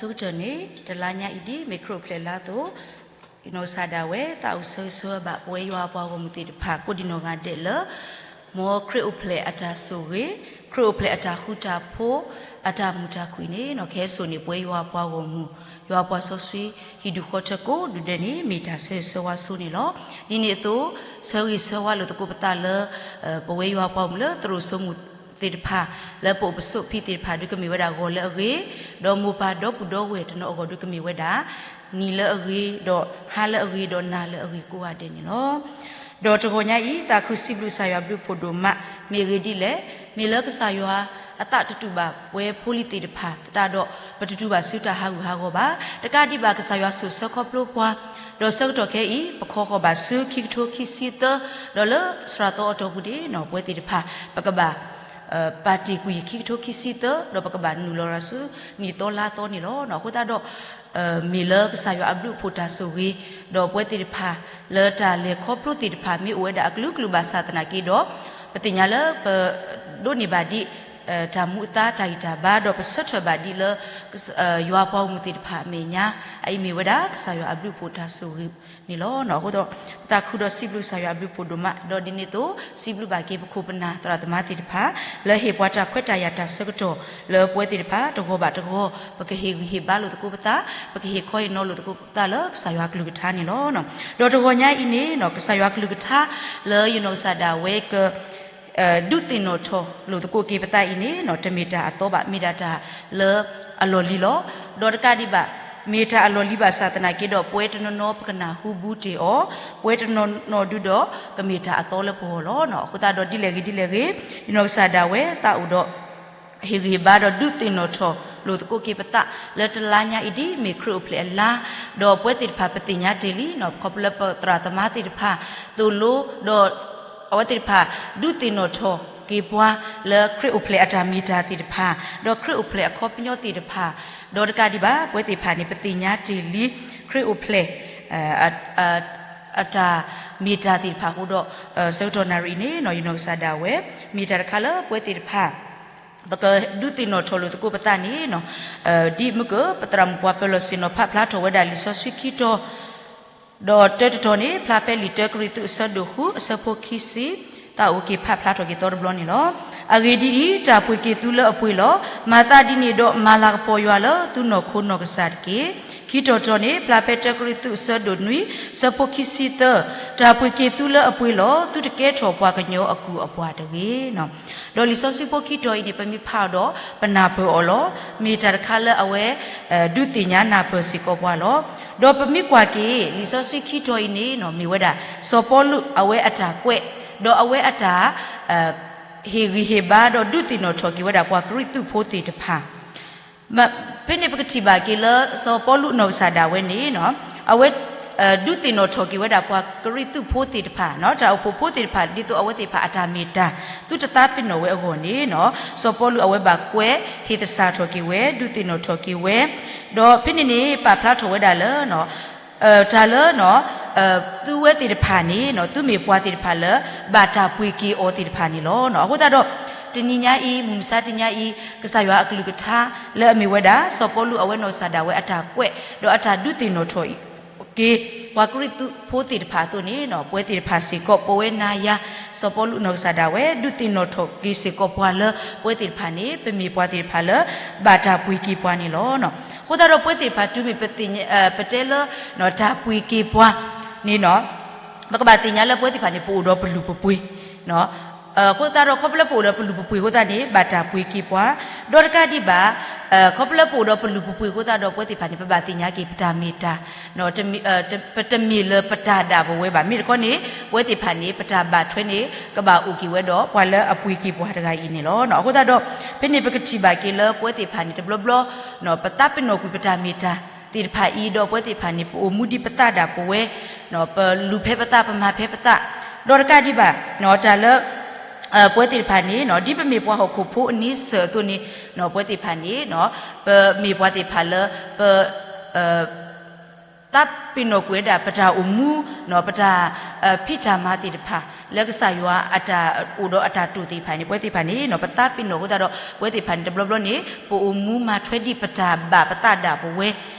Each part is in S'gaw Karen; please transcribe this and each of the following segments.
အဆိကတၢၢ်န့ၣ် တလါညါအံၤဒ်မ့ၢ်ခရံာ်အိၣ်ဖျဲၣ်လါအသိး, ယနီၢ်ကစၢ်ဒၣ်ဝဲ သးအိၣ်ဆၢဂ့ၤဆၢဝါဘၣ် ပဝဲယွၤအပှၤဂီၢ်မုၢ်သ့ၣ်တဖၣ် ကိးဒံနီၢ်ဂၤဒဲးလၢ မ်ခရံာ်အိၣ်ဖျဲၣ်အတၢ်ဆိၣ်ဂ့ၤ, ခရံာ်အိၣ်ဖျဲၣ်အတၢ်ဃူတၢ်ဖိး, အတၢ်မုာ်တၢ်ခုၣ်အံၤန့ၣ် ခဲစိာ်န့ၣ် ပဝဲယွၤအပှၤဂီၢ်မုၢ်, ယွၤအပှၤစီဆှံ ဟံၣ်ဒူၣ်ဃီထၢကိးဒူၣ်ဒဲးန့ၣ် မ့ၢ်တၢ်ဆၢဂ့ၤဆၢဝါဆိန့ၣ်လီၤ. ဒ်န့ၣ်အသိး ဆၢဂ့ၤဆၢဝါလိာ်သကိးပသးလၢ ပဝဲယွၤအပှၤဂီၢ်မုၢ်လၢသရိာ်စိမိၢ်သ့ၣ်တဖၣ် လၢပအိၣ်ပဆိးဖံးသ့ၣ်တဖၣ် ဒုးကမ့ၢ်ဝဲဒၣ်ဂီၤလၢအဂ့ၤ, ဒီးမိၢ်ပၢ်ဒီပုၢ်ဒီဝဲၢ်တနီၤအဂီၢ် ဒုးကမ့ၢ်ဝဲဒၣ် နံၤလၢအဂ့ၤ, ဒီးဟါလၢအဂ့ၤ, ဒီးနၤလၢအဂ့ၤကိးဂၤဒဲးန့ၣ်လီၤ. ဒီးတဂီၤညါအံၤ သးခုစံးဘျုးကစၢ်ယွၤဘျုးဖှိၣ်ဒိၣ်မး, မ့ၢ်အဂ့ၢ်ဒ်လဲၣ်, မ့ၢ်လၢကစၢ်ယွၤအသးတတူၢ်ဘၣ်ပဝဲဖိလံၤသ့ၣ်တဖၣ်သတးဒီး ပတတူၢ်ဘၣ်ဆူတၢ်ဟးဂူာ်ဟးဂီၤဘၣ်. တကးဒံးဘၣ် ကစၢ်ယွၤဆိၣ်ဆၢခီဖျိပှၤ, ဒီးဆၢကတီၢ်ခဲအံၤ ပခီဃီၤဘၣ်ဆူခံကထိခံဆံသၢ, ဒီးလၢစှၤသီအတီၢ်ပူၤန့ၣ် ပဝဲသ့ၣ်တဖၣ် ပကဘၣ် ပာ်တ့ၢ်ကွံာ်ခံကထိခံဆံသၢ, ဒီးပကဘၣ်နုာ်လီၤရၤဆူနံၣ်သီလါသီန့ၣ်လီၤ. အဃိသတးဒီး မ့ၢ်လၢကစၢ်ယွၤအဘျုးအဖှိၣ်တၢ်ဆိၣ်ဂ့ၤ, ဒီးပဝဲသ့ၣ်တဖၣ် လၢတၢ်လဲၤခီဖျိသ့ၣ်တဖၣ် မ့ၢ်အိၣ်ဝဲဒၣ်အကလုာ်ကလုာ်ဘၣ်ဆၣ်သနာ်က့ဒီး ပသ့ၣ်ညါလၢပ ဒိးန့ၢ်ဘၣ်ဒံး တၢ်မူအသါတၢ်ဂံၢ်တၢ်ဘါ ဒီးပဆၢထၢၣ်ဘၣ်ဒံးလၢ ယွၤအပှၤဂီၢ်မုၢ်သ့ၣ်တဖၣ်အမဲာ်ညါ, အအံၤမ့ၢ်ဝဲဒၣ်ကစၢ်ယွၤအဘျုးအဖှိၣ်တၢ်ဆိၣ်ဂ့ၤန့ၣ်လီၤ. အဃိဒီး ပသးခုဒီးစံးဘျုးကစၢ်ယွၤအဘျုးအဖှိၣ်ဒိၣ်မး, ဒီးဒ်န့ၣ်အသိး စံးဘျုးဘၣ်က့ၤပခိၣ်ပနၢ်သရၣ်သမါသ့ၣ်တဖၣ် လၢဟ့ၣ်ပှၤတၢ်ခွဲးတၢ်ယာ်တၢ်ဆၢကတီၢ် လၢပဝဲသ့ၣ်တဖၣ် တဂီၤဘၣ်တဂီၤ ပကဟ့ၣ်ဂံၢ်ဟ့ၣ်ဘါလိာ်သကိးပသး, ပကဟ့ၣ်ခီဟ့ၣ်နီၤလိာ်သကိးပသးလၢကစၢ်ယွၤအကလုၢ်ကထါန့ၣ်လီၤ. ဒီးတဂီၤညါအံၤန့ၣ် ကစၢ်ယွၤအကလုၢ်ကထါ လၢယနီၢ်ကစၢ်ဒၣ်ဝဲက ဒုးသ့ၣ်နီၣ်ထီၣ်လိာ်သကိးက့ၤပသးအံၤန့ၣ် တမ့ၢ်တၢ်အသီဘၣ်, မ့ၢ်ဒၣ်တၢ်လၢအလီၢ်လံၤလီၤ. ဒီးတကးဒံးဘၣ် မ့ၢ်တၢ်အလီၢ်လံၤဘၣ်ဆၣ်သနာ်က့ဒီး ပဝဲတနီၤနီၤပကနၢ်ဟူဘူးတ့ၢ်အီၤ, ပဝဲတနီၤနီၤဒုဒီး ကမ့ၢ်တၢ်အသီလၢပဂီၢ်လီၤ. အဃိသတးဒီးဒ်လဲၣ်ဂ့ၤဒ်လဲၣ်ဂ့ၤ ယနီၢ်ကစၢ်ဒၣ်ဝဲသးအိၣ်ဒီး ဟ့ၣ်ဂံၢ်ဟ့ၣ်ဘါဒီးဒုးသ့ၣ်နီၣ်ထီၣ်လိာ်သကိးက့ၤပသး လၢတလါညါအံၤဒ်မ့ၢ်ခရံာ်အိၣ်ဖျဲၣ်အလါ, ဒီးပဝဲသ့ၣ်တဖၣ်ပသ့ၣ်ညါတ့ၢ်လံ, ခီဖျိလၢပသရၣ်သမါသ့ၣ်တဖၣ် သိၣ်လိဒီး အဝဲသ့ၣ်တဖၣ်ဒုးသ့ၣ်နီၣ်ထီၣ်က့ၤပှၤလၢခရံာ်အိၣ်ဖျဲၣ်အတၢ်မ့ၢ်တၢ်သ့ၣ်တဖၣ်, ဒီးခရံာ်အိၣ်ဖျဲၣ်အခီပညီသ့ၣ်တဖၣ်, ဒီးတကးဒံးဘၣ် ပဝဲသ့ၣ်တဖၣ်န့ၣ် ပသ့ၣ်ညါတ့ၢ်လံ ခရံာ်အိၣ်ဖျဲၣ် အတၢ်မ့ၢ်တၢ်သ့ၣ်တဖၣ်အဃိဒီး ဆၢကတီၢ်နၣ်ရံၣ်အံၤန့ၣ် ယနီၢ်ကစၢ်ဒၣ်ဝဲ မ့ၢ်တၢ်တခါလၢပဝဲသ့ၣ်တဖၣ် ပကဒုးသ့ၣ်နီၣ်ထီၣ်လိာ်သကိးပသးန့ၣ် ဒ်မုၢ်ကၢၢ် ပသရၣ်မုၣ်ပှၤပၢၤလီၢ်ဆ့ၣ်နီၤဖးဖျါထီၣ်ဝဲဒၣ်လံာ်စီဆှံခံတီၤ ဒီးတၢတတီၤန့ၣ် ဖျါဖဲလံာ်တၢကရံၣ်သူးအဆၢဒိၣ်ဃုအဆၢဖိခံဆံ, သးအိၣ်က့ၤဖးဖျါထီၣ်က့ၤသီတဘျီန့ၣ်လီၤ. အဂ့ၢ်ဒ်အံၤ, တၢ်ပှ့ၤက့ၤသုလၢအပှ့ၤလီၤ. မၤသးဒ်န့ၣ်ဒီး မၤလၤကပီၤယွၤလၢသုနီၢ်ခိနီၢ်ကစၢ်တက့ၢ်. ခံတီၤတီၤန့ၣ် ဖျါဖဲတၢကရံၣ်သူးအဆၢဒိၣ်နွံ အဆၢဖိခံဆံသၢ, တၢ်ပှ့ၤက့ၤသုလၢအပှ့ၤလီၤ. သုတကဲထီၣ်ပှၤကညီအကုၢ်အပှၤတဂ့ၤ. ဒီးလံာ်စီဆှံဖိခံတီၤအံၤန့ၣ် ပမ့ၢ်ဖးအီၤဒီး ပနၢ်ပၢၢ်အီၤလီၤ. မ့ၢ်တၢ်တခါလၢအဝဲ ဒုးသ့ၣ်ညါနၢ်ပၢၢ်စ့ၢ်ကီးပှၤလီၤ. ဒီးပမ့ၢ်ကွၢ်က့ၤ လံာ်စီဆှံခံတီၤအံၤန့ၣ် မ့ၢ်ဝဲဒၣ် စီၤပီလူးအဝဲအတၢ်ကွဲး, ဒီးအဝဲအတၢ် ဟ့ၣ်ဂံၢ်ဟ့ၣ်ဘါဒီးဒုးသ့ၣ်နီၣ်ထီၣ်က့ၤဝဲဒၣ်ပှၤကရံၣ်သူးဖိသ့ၣ်တဖၣ် ဖဲန့ၣ်ပကထံၣ်ဘၣ်က့ၤလၢစီၤပီလူးနီၢ်ကစၢ်ဒၣ်ဝဲန့ၣ် အဝဲ ဒုးသ့ၣ်နီၣ်ထီၣ်က့ၤဝဲဒၣ်ပှၤကရံၣ်သူးဖိသ့ၣ်တဖၣ် တၢ်အိၣ်ဖှိၣ်ဖိသ့ၣ်တဖၣ် ဒ်သိးအဝဲသ့ၣ်တဖၣ်အတၢ်မ့ၢ်တၢ် သုတသးပ့ၤနီၣ်ဝဲအဂီၢ်န့ၣ် စီၤပီလူးအဝဲဘၣ်ကွဲးဟ့ၣ်သဆၣ်ထီၣ်က့ၤဝဲ ဒုးသ့ၣ်နီၣ်ထီၣ်က့ၤဝဲ ဒီးဖဲန့ၣ်န့ၣ် ပာ်ဖျါထီၣ်ဝဲဒၣ်လၢ တၢ်လၢ သုဝဲသ့ၣ်တဖၣ်န့ၣ် သုမ့ၢ်ပှၤသ့ၣ်တဖၣ်လၢ ဘၣ်တၢ်ပှ့ၤက့ၤအီၤသ့ၣ်တဖၣ်န့ၣ်လီၤ. အဃိသတးဒီး တနံၤညါအံၤ မုၢ်မဆါတနံၤညါအံၤ ကစၢ်ယွၤအကလုၢ်ကထါ လၢအမ့ၢ်ဝဲဒၣ် စီၤပီလူးအဝဲနီၢ်ကစၢ်ဒၣ်ဝဲအတၢ်ကွဲး ဒီးအတၢ်ဒုးသ့ၣ်နီၣ်ထီၣ်က့ၤ ပှၤကရံၣ်သူးဖိသ့ၣ်တဖၣ်အသိးန့ၣ် ပဝဲသ့ၣ်တဖၣ်စ့ၢ်ကီး ပဝဲနၤယၤ စီၤပီလူးနီၢ်ကစၢ်ဒၣ်ဝဲ ဒုးသ့ၣ်နီၣ်ထီၣ်က့ၤစ့ၢ်ကီးပှၤလၢ ပဝဲသ့ၣ်တဖၣ်န့ၣ် ပမ့ၢ်ပှၤသ့ၣ်တဖၣ်လၢ ဘၣ်တၢ်ပှ့ၤက့ၤပှၤန့ၣ်လီၤ. အဃိသတးဒီးပဝဲသ့ၣ်တဖၣ်တုၤမ့ၢ် ပတဲလၢ တၢ်ပှ့ၤက့ၤပှၤန့ၣ် ပကဘၣ်သ့ၣ်ညါလၢပဝဲသ့ၣ်တဖၣ်န့ၣ် ပအိၣ်ဒီးပလုၢ်ပပှ့ၤ အဃိသတးဒီး ခီဖျိလၢပအိၣ်ဒီးပလုၢ်ပပှ့ၤအဃိသတးန့ၣ် ဘၣ်တၢ်ပှ့ၤက့ၤပှၤ, ဒီးတကးဒံးဘၣ် ခီဖျိလၢပအိၣ်ဒီးပလုၢ်ပပှ့ၤအဃိသတးဒီး ပဝဲသ့ၣ်တဖၣ်န့ၣ် ပဘၣ်သ့ၣ်ညါက့ၤပတၢ်မ့ၢ်တၢ် ပတမ့ၢ်လၢပတၢ်ဒၣ်ပဝဲဘၣ်. မ့ၢ်တခီန့ၣ် ပဝဲသ့ၣ်တဖၣ်န့ၣ် ပတၢ်ဘၣ်ထွဲန့ၣ် ကဘၣ်အိၣ်က့ၤဝဲဒီး ပှၤလၢအပှ့ၤက့ၤပှၤတဂၤအံၤန့ၣ်လီၤ. အဃိသတးဒီး ဖဲန့ၣ်ပကထံၣ်ဘၣ်က့ၤလၢပဝဲသ့ၣ်တဖၣ်န့ၣ် တဘျီဘျီ ပသးပ့ၤနီၣ်ကွံာ်ပတၢ်မ့ၢ်တၢ်သ့ၣ်တဖၣ်အံၤ ဒီးပဝဲသ့ၣ်တဖၣ်န့ၣ် ပအိၣ်မူဒ်ပသးဒၣ်ပဝဲ, ပလူၤဖဲပသး ပမၤဖဲပသး, ဒီးတကးဒံးဘၣ် တၢ်လၢ ပဝဲသ့ၣ်တဖၣ်န့ၣ် ဒ်ပမ့ၢ်ပှၤဟီၣ်ခိၣ်ဖိအန့ဆၢၣ်အသိးန့ၣ် ပဝဲသ့ၣ်တဖၣ်န့ၣ် ပမ့ၢ်ပှၤသ့ၣ်တဖၣ်လၢ ပ သးပ့ၤနီၣ်ကွံာ်ဝဲဒၣ် ပတၢ်အိၣ်မူ ပတၢ်ဖံးတၢ်မၤသ့ၣ်တဖၣ် လၢကစၢ်ယွၤအတၢ်အိၣ်ဒီးအတၢ်တိာ်သ့ၣ်တဖၣ်န့ၣ် ပဝဲသ့ၣ်တဖၣ်န့ၣ် ပသးပ့ၤနီၣ်အဃိသတးဒီး ပဝဲသ့ၣ်တဖၣ်န့ၣ် တဘျီဘျီန့ၣ် ပအိၣ်မူမၤထွဲဒ်ပတၢ်ဘၣ်ပသးဒၣ်ပဝဲ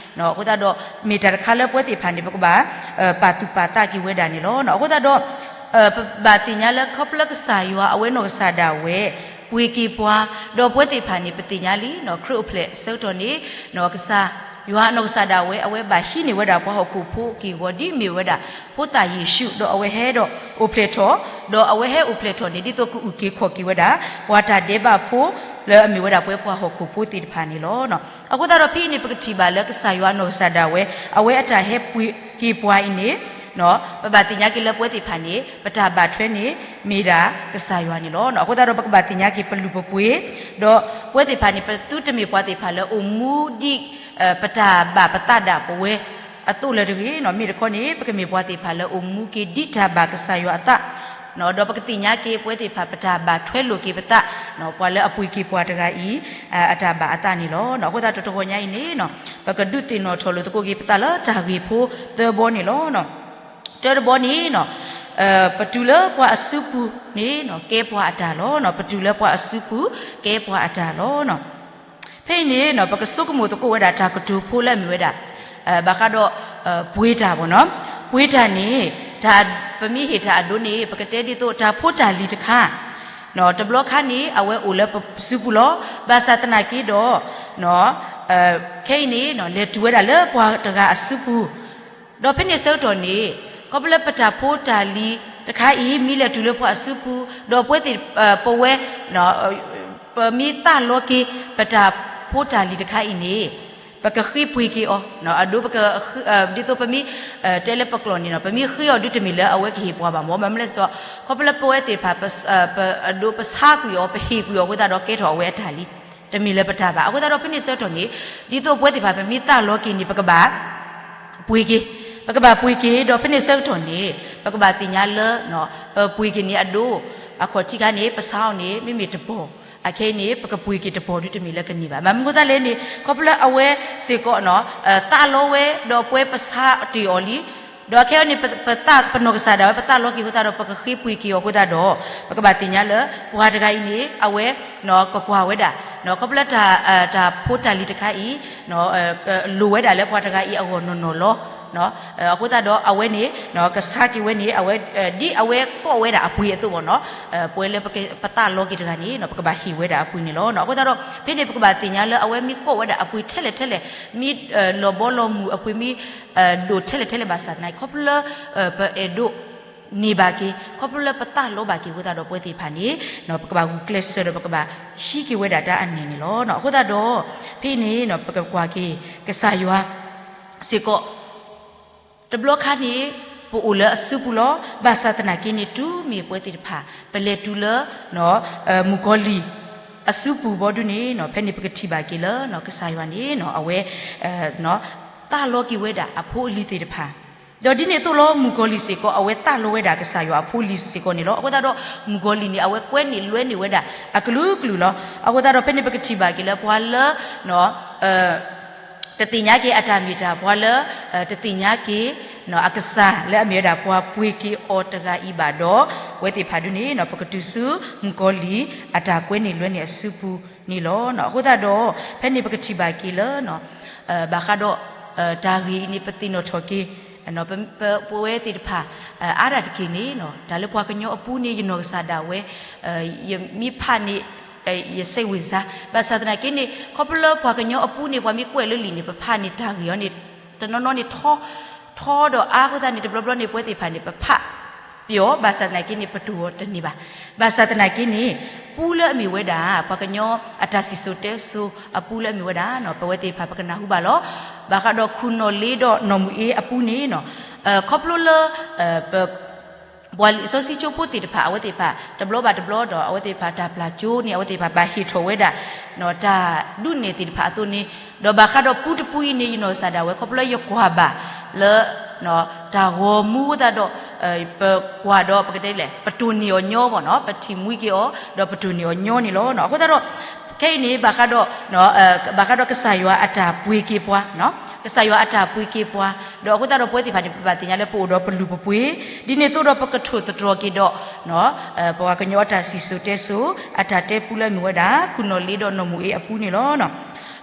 အဃိသတးဒီး မ့ၢ်တၢ်တခါလၢပဝဲသ့ၣ်တဖၣ်န့ၣ် ပကဘၣ် ပာ်သူၣ်ပာ်သးက့ၤဝဲဒၣ်န့ၣ်လီၤ. အဃိသတးဒီး ပဘၣ်သ့ၣ်ညါလၢခီဖျိလၢကစၢ်ယွၤအဝဲနီၢ်ကစၢ်ဒၣ်ဝဲ ပှ့ၤက့ၤပှၤ, ဒီးပဝဲသ့ၣ်တဖၣ်န့ၣ် ပသ့ၣ်ညါလံ ခရံာ်အိၣ်ဖျဲၣ်အဆၢကတီၢ်န့ၣ် ကစၢ်ယွၤအနီၢ်ကစၢ်ဒၣ်ဝဲ အဝဲဘၣ်ဟံးန့ၢ်ဝဲဒၣ်ပှၤဟီၣ်ခိၣ်ဖိအက့ၢ်အဂီၤ ဒ်အမ့ၢ်ဝဲဒၣ် ဖိသၣ်ယ့ၣ်ၡူး ဒီးအဝဲဟဲဒီးအိၣ်ဖျဲၣ်ထီၣ်, ဒီးအဝဲဟဲအိၣ်ဖျဲၣ်ထီၣ်န့ၣ် ဒ်သိးကအုၣ်က့ၤခီၣ်က့ၤဝဲဒၣ် ပှၤတၢ်ဒဲးဘးဖိ လၢအမ့ၢ်ဝဲဒၣ်ပဝဲပှၤဟီၣ်ခိၣ်ဖိသ့ၣ်တဖၣ်န့ၣ်လီၤ. အဃိသတးဒီးဖဲအံၤန့ၣ် ပကထံၣ်ဘၣ်လၢကစၢ်ယွၤအနီၢ်ကစၢ်ဒၣ်ဝဲ အဝဲအတၢ်ဟဲပှ့ၤက့ၤပှၤအံၤန့ၣ် ပဘၣ်သ့ၣ်ညါက့ၤလၢပဝဲသ့ၣ်တဖၣ်န့ၣ် ပတၢ်ဘၣ်ထွဲန့ၣ် မ့ၢ်ဒၣ်ကစၢ်ယွၤန့ၣ်လီၤ. အဃိသတးဒီးပကဘၣ်သ့ၣ်ညါက့ၤပလုၢ်ပပှ့ၤ, ဒီးပဝဲသ့ၣ်တဖၣ်န့ၣ် ပသုတမ့ၢ်ပှၤသ့ၣ်တဖၣ်လၢအိၣ်မူဒ် ပတၢ်ဘၣ်ပသးဒၣ်ပဝဲအသိးလၢၤတဂ့ၤ, မ့ၢ်တခီန့ၣ် ပကမ့ၢ်ပှၤသ့ၣ်တဖၣ်လၢအိၣ်မူက့ၤဒ်တၢ်ဘၣ်ကစၢ်ယွၤအသး ဒီးပကသ့ၣ်ညါက့ၤပဝဲသ့ၣ်တဖၣ် ပတၢ်ဘၣ်ထွဲလိာ်က့ၤပသး ပှၤလၢအပှ့ၤက့ၤပှၤတဂၤအံၤ အတၢ်ဘၣ်အသးန့ၣ်လီၤ. အဃိသတးဒီးတဂီၤညါအံၤန့ၣ် ပကဒုးသ့ၣ်နီၣ်ထီၣ်လိာ်သကိးက့ၤပသးလၢတၢ်ဂ့ၢ်ဖိသၢဘီန့ၣ်လီၤ. တၢတဘီန့ၣ် ပတုၤလၢပှၤအစုပူၤန့ၣ် ကဲပှၤအတၢ်လီၤ. ပတုၤလၢပှၤအစုပူၤ ကဲပှၤအတၢ်လီၤ. ဖဲအံၤန့ၣ် ပကဆိကမိၣ်သကိးဝဲဒၣ်တၢ်ကတိၤဖိလၢအမ့ၢ်ဝဲဒၣ် ဘၣ်ဃးဒီး ပှ့ၤတၢ်ဘၣ်နီၤ. ပှ့ၤတၢ်န့ၣ် ပမ့ၢ်ဟ့ၣ်တၢ်အဒိန့ၣ် ပကတဲဒ်သိးတၢ်ဖိတၢ်လံၤတခါ တဘျီခါန့ၣ် အဝဲအိၣ်လၢပစုပူၤလီၤ. ဘၣ်ဆၣ်သနာ်က့ဒီး ခဲအံၤန့ၣ် လဲၤတုၤဝဲဒၣ်လၢပှၤတဂၤအစုပူၤ ဒီးဖဲန့ၣ်အဆၢကတီၢ်န့ၣ် ခီဖျိလၢပတၢ်ဖိတၢ်လံၤတခါအံၤ မ့ၢ်လဲၤတုၤလၢပှၤအစုပူၤ ဒီးပဝဲသ့ၣ် ပဝဲ ပမ့ၢ်သးလီက့ၤ ပတၢ်ဖိတၢ်လံၤတခါအံၤန့ၣ် ပကဃ့ပှ့ၤက့ၤအီၤ အဒိ ဒ်သိးပမ့ၢ် တဲလၢပကျိာ်န့ၣ်နီၤ ပမ့ၢ်ဃ့အီၤဒုးတမ့ၢ်လၢအဝဲကဟ့ၣ်ပှၤဘၣ်မၢ် ဘၣ်မနုၤလဲၣ်စီ ခီဖျိလၢပဝဲသ့ၣ်တဖၣ် အဒိ ပဆါကွံာ်အီၤ ပဟ့ၣ်ကွံာ်အီၤအဃိသတးဒီး ကဲထီၣ်အဝဲအတၢ်လံ တမ့ၢ်လၢပတၢ်ဘၣ် အဃိသတးဒီးဖဲန့ၣ်အဆၢကတီၢ်န့ၣ် ဒ်သိးပဝဲသ့ၣ်တဖၣ် ပမ့ၢ်သးလီက့ၤန့ၣ် ပကဘၣ် ပှ့ၤက့ၤ ပကဘၣ်ပှ့ၤက့ၤ ဒီးဖဲန့ၣ်အဆၢကတီၢ်န့ၣ် ပကဘၣ်သ့ၣ်ညါလၢ ပပှ့ၤက့ၤန့ၣ်အဒိ အခီၣ်ထံးခါန့ၣ် ပဆါအီၤန့ၣ် မ့မ့ၢ်တပီၢ် အခဲအံၤန့ၣ် ပကပှ့ၤက့ၤတပီၢ်ဒုးတမ့ၢ်လၢကန့ၢ်ဘၣ် ဘၣ်မနုၤအဃိသတးလဲၣ်န့ၣ် ခီဖျိလၢအဝဲစ့ၢ်ကီး သးလီဝဲ ဒီးပဝဲပဆါတ့ၢ်အီၤလံ ဒီးခဲအံၤန့ၣ် ပသးပနီၢ်ကစၢ်ဒၣ်ဝဲ ပသးလီက့ၤအဃိသတးဒီး ပကဃ့ပှ့ၤက့ၤအီၤအဃိသတးဒီး ပကဘၣ်သ့ၣ်ညါလၢ ပှၤတဂၤအံၤန့ၣ် အဝဲ ကကွၢ်ဝဲဒၣ် ခီဖျိလၢ တၢ်ဖိတၢ်လံၤတခါအံၤ လိၣ်ဝဲဒၣ်လၢပှၤတဂၤအံၤအဂီၢ်နီၢ်နီၢ်လီၤ အဃိသတးဒီးအဝဲန့ၣ် ကဆါက့ၤဝဲန့ၣ် အဝဲ ဒ်အဝဲကိးဝဲဒၣ်အပှ့ၤအသိးဘၣ်နီၤ ပဝဲလၢပသးလီက့ၤတဂၤန့ၣ် ပကဘၣ်ဟ့ၣ်ဝဲဒၣ်အပှ့ၤန့ၣ်လီၤ. အဃိသတးဒီး ဖဲန့ၣ်ပကဘၣ်သ့ၣ်ညါလၢအဝဲမ့ၢ်ကိးဝဲဒၣ်အပှ့ၤထဲလဲၣ်ထဲလဲၣ် မ့ၢ်လီၤဘီလီၤမုၢ်အပှ့ၤမ့ၢ် ဒိၣ်ထဲလဲၣ်ထဲလဲၣ်ဘၣ်ဆၣ်သနာ်က့ ခီဖျိလၢ ပအဲၣ်ဒိး န့ၢ်ဘၣ်က့ၤ ခီဖျိလၢပသးလီဘၣ်က့ၤအဃိသတးဒီးပဝဲသ့ၣ်တဖၣ်န့ၣ် ပကဘၣ်ဂုာ်ကျဲးစၢးဒီးပကဘၣ်ဟံးက့ၤဝဲဒၣ်တၢ်အနၢ်န့ၣ်လီၤ. အဃိသတးဒီး ဖဲအံၤန့ၣ် ပကကွၢ်က့ၤ ကစၢ်ယွၤစ့ၢ်ကီး တဘျီခါန့ၣ် ပအိၣ်လၢအစုပူၤလီၤ. ဘၣ်ဆၣ်သနာ်က့န့ၣ် တုၤမ့ၢ်ပဝဲသ့ၣ်တဖၣ် ပလဲၤတုၤလၢ မုၣ်ကီၤလံၢ် အစုပူၤဘီဒုန့ၣ် ဖဲန့ၣ်ပကထံၣ်ဘၣ်က့ၤလၢ ကစၢ်ယွၤန့ၣ် အဝဲ သးလီက့ၤဝဲဒၣ်အဖိအလံၤသ့ၣ်တဖၣ် ဒီးဒ်န့ၣ်အသိးလီၤ မုၣ်ကီၤလံၢ်စ့ၢ်ကီး အဝဲသးလီဝဲဒၣ်ကစၢ်ယွၤအဖိအလံၤစ့ၢ်ကီးန့ၣ်လီၤ. အဃိသတးဒီး မုၣ်ကီၤလံၢ်န့ၣ် အဝဲကွဲန့ၢ်လွဲန့ၢ်ဝဲဒၣ် အကလုာ်ကလုာ်လီၤ. အဃိသတးဒီး ဖဲန့ၣ်ပကထံၣ်ဘၣ်က့ၤလၢပှၤလၢ တသ့ၣ်ညါက့ၤအတၢ်မ့ၢ်တၢ် ပှၤလၢ တသ့ၣ်ညါက့ၤ အကစၢ်လၢအမ့ၢ်ဝဲဒၣ်ပှၤပှ့ၤက့ၤအီၤတဂၤအံၤဘၣ်ဒီး ပဝဲသ့ၣ်တဖၣ်ဒုန့ၣ် ပကတုၤဆူ မုၣ်ကီၤလံၢ် အတၢ်ကွဲန့ၢ်လွဲန့ၢ်အစုပူၤန့ၣ်လီၤ. အဃိသတးဒီး ဖဲန့ၣ်ပကထံၣ်ဘၣ်က့ၤလၢ ဘၣ်ဃးဒီး တၢ်ဂ့ၢ်အံၤန့ၣ် ပသ့ၣ်နီၣ်ထီၣ်က့ၤ ပဝဲသ့ၣ်တဖၣ် အါဒၣ်တက့ၢ်န့ၣ် တၢ်လၢပှၤကညီအပူၤန့ၣ် ယနီၢ်ကစၢ်ဒၣ်ဝဲ ယမ့ၢ်ဖးန့ၣ် ယစဲးဝ့ၤစါ ဘၣ်ဆၣ်သနာ်က့န့ၣ် ခီဖျိလၢပှၤကညီအပူၤန့ၣ် ပှၤမ့ၢ်ကွဲးလၢလံာ်န့ၣ် ပဖးန့ၣ်တၢ်ဂ့ၢ်အီၤန့ၣ် တနီၤနီၤန့ၣ် ထီ ထီဒီးအါအဃိသတးန့ၣ် တဘျီဘျီန့ၣ် ပဝဲသ့ၣ်တဖၣ်န့ၣ် ပဖးပျီ ဘၣ်ဆၣ်သနာ်က့န့ၣ် ပတိၢ်အီၤတန့ၢ်ဘၣ်. ဘၣ်ဆၣ်သနာ်က့န့ၣ် ပူလၢအမ့ၢ်ဝဲဒၣ် ပှၤကညီအတၢ်စံၣ်စိၤတဲစိၤအပူလၢအမ့ၢ်ဝဲဒၣ် ပဝဲသ့ၣ်တဖၣ်ပကနၢ်ဟူဘၣ်လီၤ. ဘၣ်ဃးဒီးခူၣ်နီၣ်လ့ဒီးနီၢ်မုၢ်အ့အပူန့ၣ် ခီဖျိလၢ ပ ပှၤလံာ်စီဆှံကၠိဖိသ့ၣ်တဖၣ် အဝဲသ့ၣ်တဖၣ် တဘျီဘၣ်တဘျီဒီး အဝဲသ့ၣ်တဖၣ်တၢ်ပျၢ်ကၠိန့ၣ် အဝဲသ့ၣ်တဖၣ်ဘၣ်ဟ့ၣ်ထီၣ်ဝဲဒၣ် တၢ်ဒုးနဲၣ်သ့ၣ်တဖၣ်အသိးန့ၣ် ဒီးဘၣ်ဃးဒီးပူတပူအံၤန့ၣ် ယနီၢ်ကစၢ်ဒၣ်ဝဲ ခီဖျိလၢယကွၢ်ဘၣ်လၢ တၢ်ဂီၤမူအဃိသတးဒီး ပကွၢ်ဒီးပကတဲလဲၣ် ပတိၢ်န့ၢ်အီၤညီဘၣ်နီၤ ပထံၣ်မှံက့ၤအီၤ ဒီးပတိၢ်န့ၢ်အီၤညီန့ၣ်လီၤ. အဃိသတးဒီး ခဲအံၤန့ၣ် ဘၣ်ဃးဒီး ဘၣ်ဃးဒီးကစၢ်ယွၤအတၢ်ပှ့ၤက့ၤပှၤ ကစၢ်ယွၤအတၢ်ပှ့ၤက့ၤပှၤ, ဒီးအဃိသတးဒီးပဝဲသ့ၣ်တဖၣ်န့ၣ် ပဘၣ်သ့ၣ်ညါလၢပအိၣ်ဒီးပလုၢ်ပပှ့ၤ, ဒ်န့ၣ်အသိးဒီးပကထိၣ်သတြီၤက့ၤဒီး ပှၤကညီအတၢ်စံၣ်စိၤတဲစိၤ အတၢ်တဲပူလၢအမ့ၢ်ဝဲဒၣ် ခူၣ်နီၣ်လ့ဒီးနီၢ်မူၤအ့အပူန့ၣ်လီၤ.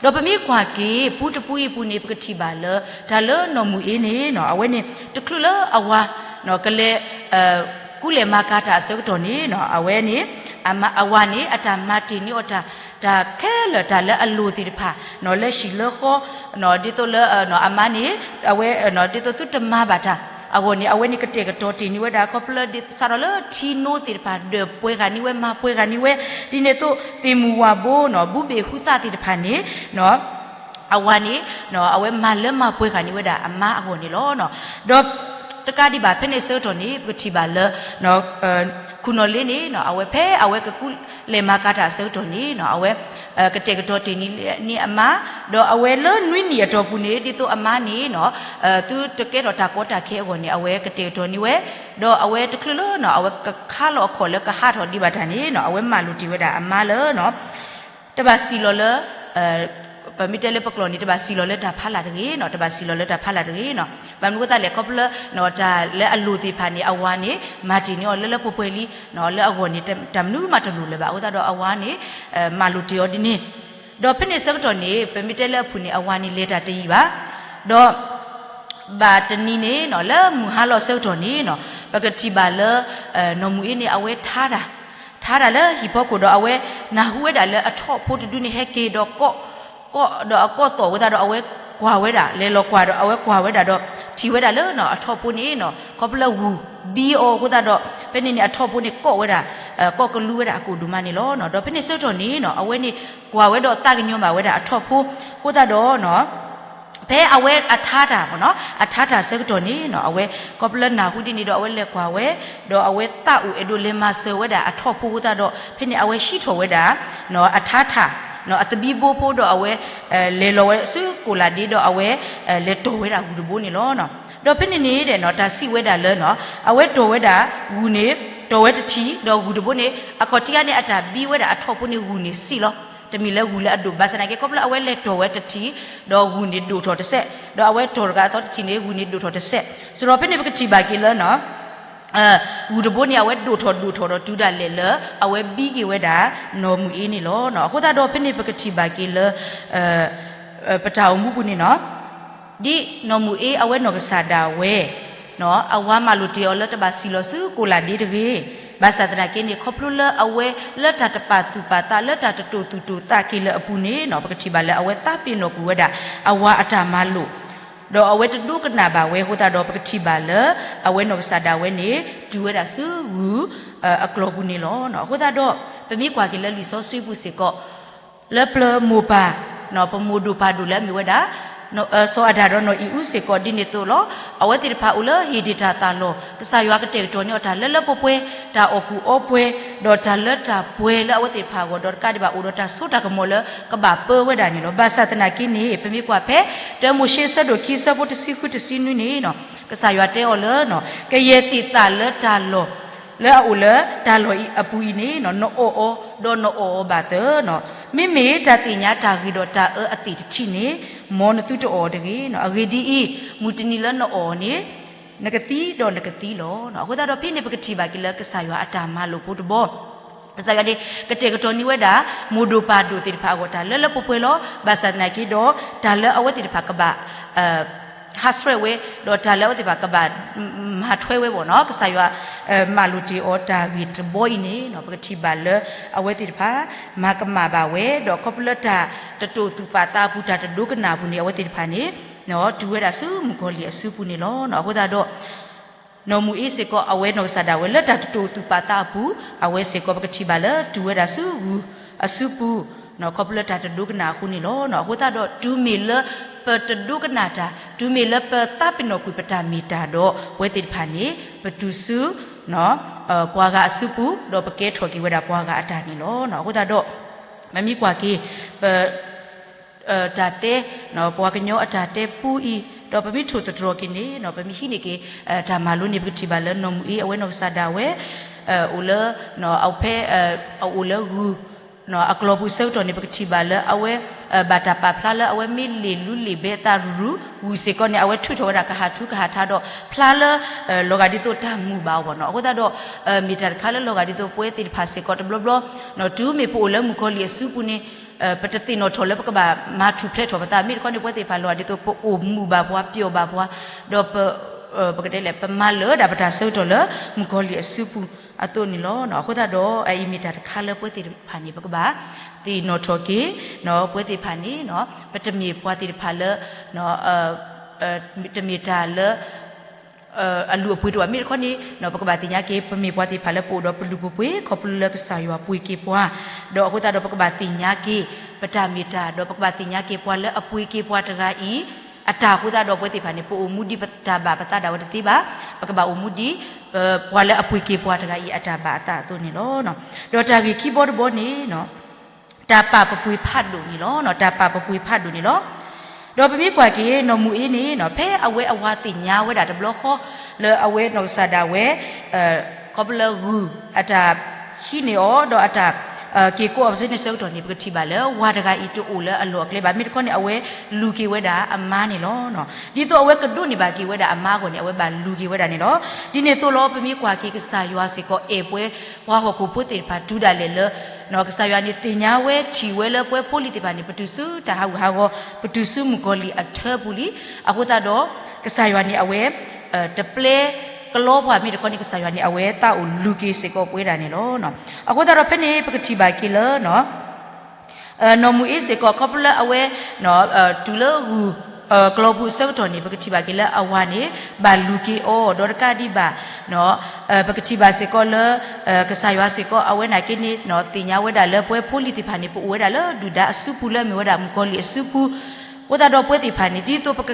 ဒီးပမ့ၢ်ကွၢ်က့ၤ ပူတပူအံၤအပူၤန့ၣ် ပကထံၣ်ဘၣ်လၢ တၢ်လၢနီၢ်မူၤအ့န့ၣ် အဝဲန့ၣ် တချုးလၢအဝၤ ကလဲၤ ကူလဲၤမၤကၤတၢ်အဆၢကတီၢ်န့ၣ် အဝဲန့ၣ် အဝၤန့ၣ် အတၢ်မၤတ့ၢ်န့ၢ်အီၤတၢ် တၢ်ခဲလၢာ်တၢ်လၢအလိၣ်သ့ၣ်တဖၣ် လၢဟံၣ်လၢဃီ ဒ်သိးလၢ အမါန့ၣ် အဝဲ ဒ်သိးသုတမၤဘၣ်တၢ်အဂီၢ်န့ၣ် အဝဲန့ၣ်ကတဲာ်ကတီၤတ့ၢ်န့ၢ်ဝဲဒၣ် ခီဖျိလၢဒ်စးထီၣ်လၢထံနိသ့ၣ်တဖၣ် ဒၢးပှဲၤဃာ်န့ၢ်ဝဲ မၤပှဲၤဃာ်န့ၢ်ဝဲ, ဒ်န့ၣ်အသိး သ့ၣ်မုၢ်ဝၣ်ဘိ ဘူဘ့ၣ်ဟူသၣ်သ့ၣ်တဖၣ်န့ၣ် အဝၤန့ၣ် အဝဲမၤလၢမၤပှဲၤဃာ်န့ၢ်ဝဲဒၣ်အမါအဂီၢ်န့ၣ်လီၤ. ဒီး တကးဒံးဘၣ်ဖဲန့ၣ်အဆၢကတီၢ်န့ၣ် ပကထံၣ်ဘၣ်လၢ ခူၣ်နီၣ်လ့န့ၣ် အဝဲဖဲအဝဲကကူလဲၤမၤကၤတၢ်အဆၢကတီၢ်န့ၣ် အဝဲ ကတဲာ်ကတီၤတ့ၢ်န့ၢ်အမါ, ဒီးအဝဲလၢနွံနံၣ်အတီၢ်ပူၤန့ၣ် ဒ်သိးအမါန့ၣ် သုတကဲထီၣ်တၢ်ကီတၢ်ခဲအဂီၢ်န့ၣ် အဝဲကတဲာ်ကတီၤန့ၢ်ဝဲ, ဒီးအဝဲတချုးလၢ အဝဲကခါလီၤအခီၣ်လၢကဟးထီၣ်ဒံးဘၣ်တၢ်န့ၣ် အဝဲမၤလိာ်တ့ၢ်ဝဲဒၣ်အမါလၢ တဘၣ်စံၣ်လီၤလၢ ပမ့ၢ်တဲလၢပကျိာ်န့ၣ် တဘၣ်စံၣ်လီၤလၢတၢ်ဖးလၢ်တဂ့ၤနီၤ, တဘၣ်စံၣ်လီၤလၢတၢ်ဖးလၢ်တဂ့ၤနီၤ. ဘၣ်မနုၤအဃိသတးလဲၣ် ခီဖျိလၢ တၢ်လၢအလိၣ်သ့ၣ်တဖၣ်န့ၣ် အဝၤန့ၣ် မၤတ့ၢ်န့ၢ်အီၤလၢလၢပှဲၤပှဲၤလံ, လၢအဂီၢ်န့ၣ် တၢ်မနုၤမးတလိၣ်လၢၤဘၣ်. အဃိသတးဒီးအဝၤန့ၣ် မၤလိာ်တ့ၢ်အီၤဒ်န့ၣ်, ဒီးဖဲန့ၣ်အဆၢကတီၢ်န့ၣ် ပမ့ၢ်တဲလၢအဖုၣ်န့ၣ် အဝၤန့ၣ်လဲၤတၢ်တယံာ်ဘၣ်, ဒီး ဘၣ်တနံၤန့ၣ်နီၤ လၢမုၢ်ဟါလီၤအဆၢကတီၢ်န့ၣ်နီၤ ပကထံၣ်ဘၣ်လၢ နီၢ်မူၤအ့န့ၣ် အဝဲထါတၢ်, ထါတၢ်လၢဟံၣ်ဖီခိၣ်ဒီး အဝဲနၢ်ဟူဝဲဒၣ်လၢအထီၣ်ဖိတဒုန့ၣ် ဟဲက့ၤဒီး ကီၢ်ဒီးအကီၢ်သီၣ်ဝဲသတးဒီး အဝဲကွၢ်ဝဲဒၣ် လဲၤလီၤကွၢ်ဒီး အဝဲကွၢ်ဝဲဒၣ်ဒီး ထံၣ်ဝဲဒၣ်လၢနီၤ အထီၣ်ဖိန့ၣ်နီၤ ခီဖျိလၢဂုၢ်ဘံအီၤအဃိသတးဒီး ဖဲန့ၣ်န့ၣ် အထီၣ်ဖိန့ၣ် ကီၣ်ဝဲဒၣ် ကီၣ်ကလူဝဲဒၣ်အကိၣ်ဒိၣ်မးန့ၣ်လီၤ. ဒီးဖဲန့ၣ်အဆၢကတီၢ်န့ၣ်နီၤ အဝဲန့ၣ် ကွၢ်ဝဲဒီးသးကညီၤဘၣ်ဝဲဒၣ်အထီၣ်ဖိ အဃိသတးဒီးနီၤ ဖဲအဝဲအထါတၢ်မ့ၢ်နီၤ အထါတၢ်အဆၢကတီၢ်န့ၣ်နီၤ အဝဲခီဖျိလၢနၢ်ဟူဒ်န့ၣ်ဒီး အဝဲလဲၤကွၢ်ဝဲ ဒီးအဝဲသးအိၣ်အဲၣ်ဒိးလဲၤမၤစၢၤဝဲဒၣ်အထီၣ်ဖိအဃိသတးဒီး ဖဲန့ၣ်အဝဲဟံးထီၣ်ဝဲဒၣ် အထါတၢ် အသဘံၣ်ဘိဖိဒီးအဝဲ လဲၤလီၤဝဲဆူကိးလးဒ့ဒီးအဝဲ လဲၤတီၢ်ဝဲဒၣ်ဂုၢ်တဘိန့ၣ်လီၤ. ဒီးဖဲန့ၣ်န့ၣ်ဒီးနီၤ တၢ်စံးဝဲဒၣ်လၢနီၤ အဝဲတီၢ်ဝဲဒၣ်ဂုၢ်န့ၣ် တီၢ်ဝဲတထံၣ် ဒီးဂုၢ်တဘိန့ၣ် အခီၣ်ထံးခါန့ၣ် အတၢ်ဘံဝဲဒၣ်အထီၣ်ဖိန့ၣ် ဂုၢ်န့ၣ်စံၣ်လီၤ. တမ့ၢ်လၢဂုၢ်လၢအဒိၣ် ဘၣ်ဆၣ်သနာ်က့ ခီဖျိလၢအဝဲလဲၤတီၢ်ဝဲတထံၣ် ဒီးဂုၢ်န့ၣ်ဒိၣ်ထီၣ်တစဲး, ဒီးအဝဲတီၢ်တဂၤအသီတထံၣ်န့ၣ် ဂုၢ်န့ၣ်ဒိၣ်ထီၣ်တစဲး, ဆိုတော့ ဖဲန့ၣ်ပကထံၣ်ဘၣ်က့ၤလၢနီၤ ဂုၢ်တဘိန့ၣ် အဝဲဒိၣ်ထီၣ်ဒိၣ်ထီၣ်ဒီးတုၤဒၣ်လဲာ်လၢ အဝဲဘံက့ၤဝဲဒၣ် နီၢ်မူၤအ့န့ၣ်လီၤ. အဃိသတးဒီးဖဲန့ၣ်ပကထံၣ်ဘၣ်က့ၤလၢ ပတၢ်အိၣ်မူပူၤန့ၣ်နီၤ ဒ်နီၢ်မူၤအ့အဝဲနီၢ်ကစၢ်ဒၣ်ဝဲ အဝၤမၤလိာ်တ့ၢ်အီၤလၢတဘၣ်စံၣ်လီၤဆူကိးလးဒ့တဂ့ၤ, ဘၣ်ဆၣ်သနာ်က့န့ၣ် ခီဖျိလၢအဝဲလၢတၢ်တပာ်သူၣ်ပာ်သး လၢတၢ်တတိာ်သူၣ်တိာ်သးက့ၤလၢအပူၤန့ၣ်နီၤ ပကထံၣ်ဘၣ်လၢအဝဲသးပ့ၤနီၣ်ကွံာ်ဝဲဒၣ် အဝၤအတၢ်မၤလိာ် ဒီးအဝဲတဒိကနၣ်ဘၣ်ဝဲအဃိသတးဒီး ပကထံၣ်ဘၣ်လၢ အဝဲနီၢ်ကစၢ်ဒၣ်ဝဲန့ၣ် တုၤဝဲဒၣ်ဆူဂုၢ် အကျိၤပူၤန့ၣ်လီၤ. အဃိသတးဒီး ပမ့ၢ်ကွၢ်က့ၤလၢလံာ်စီဆှံပူၤစ့ၢ်ကီး လၢပျၢၤမိၢ်ပၢ် ပမိၢ်ဒိၣ်ပၢ်ဒိၣ်လၢအမ့ၢ်ဝဲဒၣ် စီၤအၤဒၣ်ဒီးနီၢ်အံၤအူစ့ၢ်ကီးဒ်န့ၣ်အသိးလီၤ. အဝဲသ့ၣ်တဖၣ်အိၣ်လၢဟ့ၣ်ဒံးတၢ်သးလီၢ် ကစၢ်ယွၤကတဲာ်ကတီၤန့ၢ်အီၤတၢ်လၢလၢပှဲၤပှဲၤ တၢ်အီၣ်ကူၣ်အီပှဲၤ ဒီးတၢ်လၢတၢ်ပှဲၤလၢအဝဲသ့ၣ်တဖၣ်အဂီၢ် ဒီးတကးဒံးဘၣ်အိၣ်ဒီးတၢ်စိတၢ်ကမီၤလၢကဘၣ်ပၢဝဲဒၣ်န့ၣ်လီၤ. ဘၣ်ဆၣ်သနာ်က့န့ၣ် ပမ့ၢ်ကွၢ်ဖဲ တၢမိၤၡ့ဆၢဒိၣ်ခံဆၢဖိတဆံဃုတဆံနွံန့ၣ် ကစၢ်ယွၤတဲအီၤလၢ ကယဲၢ်သ့ၣ်သၣ်လၢတၢ်လီၢ် လၢအအိၣ်လၢတၢ်လီၢ်အပူၤအံၤန့ၣ် နအီၣ်အီၤ ဒီးနအီၣ်အီၤဘၣ်သၢနီၤ. မ့မ့ၢ်တၢ်သ့ၣ်ညါတၢ်ဂ့ၤဒီးတၢ်အၢအသ့ၣ်တထံၣ်န့ၣ် မ်နသုတအီၣ်အီၤတဂ့ၤနီၤ. အဂ့ၢ်ဒ်အံၤ, မုၢ်တနံၤလၢနအီၣ်အီၤန့ၣ် နကသံဒီးနကသံလီၤ. အဃိသတးဒီးဖဲန့ၣ် ပကထံၣ်ဘၣ်က့ၤလၢကစၢ်ယွၤအတၢ်မၤလိာ်ဖိတဘီ ကစၢ်ယွၤန့ၣ် ကတဲာ်ကတီၤန့ၢ်ဝဲဒၣ် မိၢ်ဒိၣ်ပၢ်ဒိၣ်သ့ၣ်တဖၣ်အဂီၢ် တၢ်လၢလၢပှဲၤပှဲၤလီၤ. ဘၣ်ဆၣ်သနာ်က့ဒီး တၢ်လၢအဝဲသ့ၣ်တဖၣ်ကဘၣ် ဟးဆှဲးဝဲ ဒီးတၢ်လၢအဝဲသ့ၣ်တဖၣ်ကဘၣ် မၤထွဲဝဲဘၣ်နီၤ ကစၢ်ယွၤ မၤလိာ်တ့ၢ်အီၤတၢ်ဂ့ၢ်တဘီအံၤန့ၣ် ပကထံၣ်ဘၣ်လၢ အဝဲသ့ၣ်တဖၣ် မၤကမၣ်ဘၣ်ဝဲ ဒီးခီဖျိလၢတၢ်တတိာ်သူၣ်ပာ်သးအပူၤ တၢ်တဒိကနၣ်အပူၤန့ၣ် အဝဲသ့ၣ်တဖၣ်န့ၣ် တုၤဝဲဒၣ်ဆူမုၣ်ကီၤလံၢ်အစုပူၤန့ၣ်လီၤ. အဃိသတးဒီး နီၢ်မူၤအ့စ့ၢ်ကီး အဝဲနီၢ်ကစၢ်ဒၣ်ဝဲလၢတၢ်တတိာ်သူၣ်ပာ်သးအပူၤ အဝဲစ့ၢ်ကီး ပကထံၣ်ဘၣ်လၢတုၤဝဲဒၣ်ဆူဂုၢ်အစုပူၤ ခီဖျိလၢတၢ်တဒိကနၣ်အဃိန့ၣ်လီၤ. အဃိသတးဒီး တုၤမ့ၢ်လၢပတဒိကနၣ်တၢ် တုၤမ့ၢ်လၢပသးပ့ၤနီၣ်ကွံာ်ပတၢ်မ့ၢ်တၢ်ဒီး ပဝဲသ့ၣ်တဖၣ်န့ၣ် ပတုၤဆူ ပှၤဂၤအစုပူၤ ဒီးပကဲထီၣ်က့ၤဝဲဒၣ်ပှၤဂၤအတၢ်န့ၣ်လီၤ. အဃိသတးဒီး ပမ့ၢ်ကွၢ်က့ၤ ပ တၢ်တဲ ပှၤကညီအတၢ်တဲပူအံၤ ဒီးပမ့ၢ်ထိၣ်သတြီၤက့ၤန့ၣ် ပမ့ၢ်ဟံးန့ၢ်က့ၤ တၢ်မၤလိန့ၣ် ပကထံၣ်ဘၣ်လၢ နီၢ်မူၤအ့ အဝဲနီၢ်ကစၢ်ဒၣ်ဝဲ အိၣ်လၢ အဖဲ အအိၣ်လၢဂုၢ် အကျိာ်ပူၤအဆၢကတီၢ်န့ၣ် ပကထံၣ်ဘၣ်လၢအဝဲ ဘၣ်တၢ်ပာ်ဖျါလၢအဝဲမ့ၢ်လ့ၣ်လူလ့ၣ်ဘဲအသးရူၤရူၤ ဂုၢ်စ့ၢ်ကီးန့ၣ် အဝဲထုးထီၣ်ဝဲဒၣ်ကဟးထူကဟးထါဒီး ဖျါလၢ လီၤဂာ်ဒ်သိးတၢ်မုာ်ဘၣ်အဂီၢ်နီၤ. အဃိသတးဒီး မ့ၢ်တၢ်တခါလၢလီၤဂာ်ဒ်သိးပဝဲသ့ၣ်တဖၣ်စ့ၢ်ကီးတဘျီဘျီ တုၤမ့ၢ်ပအိၣ်လၢမုၣ်ကီၤလံၢ်အစုပူၤန့ၣ် ပတသ့ၣ်နီၣ်ထီၣ်လၢပကဘၣ်မၤထူၣ်ဖျဲးထီၣ်ပသး မ့ၢ်တခီန့ၣ် ပဝဲသ့ၣ်တဖၣ်လီၤဂာ်ဒ်သိး ပအိၣ်မုာ်ဘၣ်ပှၤ ပျီၣ်ဘၣ်ပှၤ ဒီး ပကတဲလဲၣ် ပမၤလၢာ်ဒၣ်ပတၢ်ဆၢကတီၢ်လၢမုၣ်ကီၤလံၢ်အစုပူၤအသိးန့ၣ်လီၤ. အဃိသတးဒီး အအံၤမ့ၢ်တၢ်တခါလၢပဝဲသ့ၣ်တဖၣ်န့ၣ် ပကဘၣ်သ့ၣ်နီၣ်ထီၣ်က့ၤ ပဝဲသ့ၣ်တဖၣ်န့ၣ် ပတမ့ၢ်ပှၤသ့ၣ်တဖၣ်လၢ တမ့ၢ်တၢ်လၢ အလုၢ်အပှ့ၤတအိၣ်ဘၣ် မ့ၢ်တခီန့ၣ် ပကဘၣ်သ့ၣ်ညါက့ၤ ပမ့ၢ်ပှၤသ့ၣ်တဖၣ်လၢပအိၣ်ဒီးပလုၢ်ပပှ့ၤ ခီဖျိလၢကစၢ်ယွၤပှ့ၤက့ၤပှၤ ဒီးအဃိသတးဒီးပကဘၣ်သ့ၣ်ညါက့ၤ ပတၢ်မ့ၢ်တၢ် ဒီးပကဘၣ်သ့ၣ်ညါက့ၤပှၤလၢအပှ့ၤက့ၤပှၤတဂၤအံၤ အတၢ်အဃိသတးဒီးပဝဲသ့ၣ်တဖၣ်န့ၣ် ပအိၣ်မူဒ်ပတၢ်ဘၣ်ပသးဒၣ်ဝဲတသ့ဘၣ်, ပကဘၣ်အိၣ်မူဒ် ပှၤလၢအပှ့ၤက့ၤပှၤတဂၤအံၤအတၢ်ဘၣ်အသးအသိးန့ၣ်လီၤ. ဒီးတၢ်ဂ့ၢ်ခံဘီတဘီန့ၣ် တၢ်ပာ်ပပှ့ၤဖးဒိၣ်န့ၣ်လီၤ. တၢ်ပာ်ပပှ့ၤဖးဒိၣ်န့ၣ်လီၤ. ဒီးပမ့ၢ်ကွၢ်က့ၤ နီၢ်မူၤအ့န့ၣ် ဖဲအဝဲအဝၤသ့ၣ်ညါဝဲဒၣ်တဘျီဃီ လၢအဝဲနီၢ်ကစၢ်ဒၣ်ဝဲ ခီဖျိလၢဂုၢ်အတၢ်ဟံးန့ၢ်အီၤ ဒီးအတၢ်က့ၤကိးအီၤဖဲန့ၣ်ဆၢကတီၢ်န့ၣ် ပကထံၣ်ဘၣ်လၢ ဝၤတဂၤအံၤတအိၣ်လၢအလီၢ်အကျဲဘၣ်. မ့ၢ်တခီန့ၣ် အဝဲလူၤက့ၤဝဲဒၣ်အမါန့ၣ်လီၤ. ဒ်သိးအဝဲကဒိးန့ၢ်ဘၣ်က့ၤဝဲဒၣ်အမါအဂီၢ်န့ၣ် အဝဲဘၣ်လူၤက့ၤဝဲဒၣ်န့ၣ်လီၤ. ဒ်န့ၣ်အသိးလီၤ ပမ့ၢ်ကွၢ်က့ၤကစၢ်ယွၤစ့ၢ်ကီးအဲၣ်ပှၤဟီၣ်ခိၣ်ဖိသ့ၣ်တဖၣ်တုၤဒၣ်လဲာ်လၢ ကစၢ်ယွၤန့ၣ်သ့ၣ်ညါဝဲထံၣ်ဝဲလၢပှၤဖိလံၤသ့ၣ်တဖၣ်န့ၣ် ပတုၤဆူတၢ်ဟးဂူာ်ဟးဂီၤ ပတုၤဆူမုၣ်ကီၤလံၢ်အထၢပူၤလံ. အဃိသတးဒီး ကစၢ်ယွၤန့ၣ်အဝဲ တပျဲကလီပှၤ မ့ၢ်တခီန့ၣ် ကစၢ်ယွၤန့ၣ် အဝဲသးအိၣ်လူၤက့ၤစ့ၢ်ကီးပဝဲဒၣ်န့ၣ်လီၤ. အဃိသတးဒီးဖဲန့ၣ် ပကထံၣ်ဘၣ်က့ၤလၢ နီၢ်မူၤအ့စ့ၢ်ကီး ခီဖျိလၢအဝဲ တုၤလၢဂုၢ် ကျိာ်ပူၤအဆၢကတီၢ်န့ၣ် ပကထံၣ်ဘၣ်က့ၤလၢအဝၤန့ၣ် ဘၣ်လူၤက့ၤအီၤ ဒီးတကးဒံးဘၣ် ပကထံၣ်ဘၣ်စ့ၢ်ကီးလၢ ကစၢ်ယွၤစ့ၢ်ကီးအဝဲနာ်က့န့ၣ် သ့ၣ်ညါဝဲဒၣ်လၢပဝဲဖိလံၤသ့ၣ်တဖၣ်န့ၣ် ပအိၣ်ဝဲဒၣ်လၢဒုၣ်ဒါအစုပူၤလၢအမ့ၢ်ဝဲဒၣ်မုၣ်ကီၤလံၢ်အစုပူၤ အဃိသတးဒီးပဝဲသ့ၣ်တဖၣ်န့ၣ် ဒ်သိးပက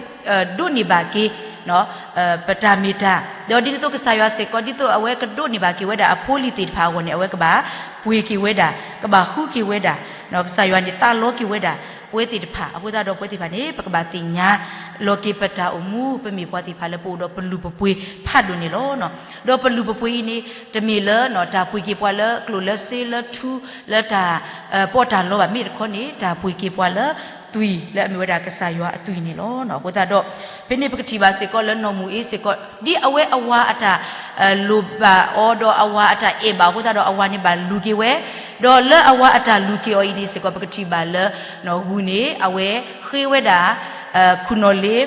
ဒိးန့ၢ်ဘၣ်က့ၤ ပတၢ်မ့ၢ်တၢ် ဒီးဒ်သိးကစၢ်ယွၤစ့ၢ်ကီး ဒ်သိးအဝဲကဒိးန့ၢ်ဘၣ်က့ၤဝဲဒၣ်အဖိလံၤသ့ၣ်တဖၣ်အဂီၢ်န့ၣ် အဝဲကဘၣ်ပှ့ၤက့ၤဝဲဒၣ် ကဘၣ်ဃုက့ၤဝဲဒၣ် ကစၢ်ယွၤန့ၣ်သးလီက့ၤဝဲဒၣ် ပဝဲသ့ၣ်တဖၣ် အဃိသတးဒီးပဝဲသ့ၣ်တဖၣ်န့ၣ် ပကဘၣ်သ့ၣ်ညါ လီၤက့ၤပတၢ်အိၣ်မူ ပမ့ၢ်ပှၤသ့ၣ်တဖၣ်လၢပအိၣ်ဒီးပလုၢ်ပပှ့ၤဖးဒိၣ်န့ၣ်လီၤ. ဒီးပလုၢ်ပပှ့ၤအံၤန့ၣ် တမ့ၢ်လၢ တၢ်ပှ့ၤက့ၤပှၤလၢကျိၣ်လၢစ့လၢထူ လၢတၢ်ပီးတၢ်လီဘၣ် မ့ၢ်တခီန့ၣ် တၢ်ပှ့ၤက့ၤပှၤလၢသွံၣ်လၢအမ့ၢ်ဝဲဒၣ်ကစၢ်ယွၤအသွံၣ်န့ၣ်လီၤ. အဃိသတးဒီး ဖဲန့ၣ်ပကထံၣ်ဘၣ်စ့ၢ်ကီးလၢနီၢ်မူၤအ့စ့ၢ်ကီး ဒ်အဝဲအဝၤအတၢ် လိၣ်ဘၣ်အီၤ ဒီးအဝၤအတၢ်အဲၣ်ဘၣ်အဃိသတးဒီး အဝၤန့ၣ်ဘၣ်လူၤက့ၤဝဲ, ဒီးလၢအဝၤအတၢ်လူၤက့ၤအီၤအံၤန့ၣ်စ့ၢ်ကီး ပကထံၣ်ဘၣ်လၢ နီၢ်ဂုၢ်န့ၣ် အဝဲဃ့ဝဲဒၣ် ခိၣ်နီၣ်လ့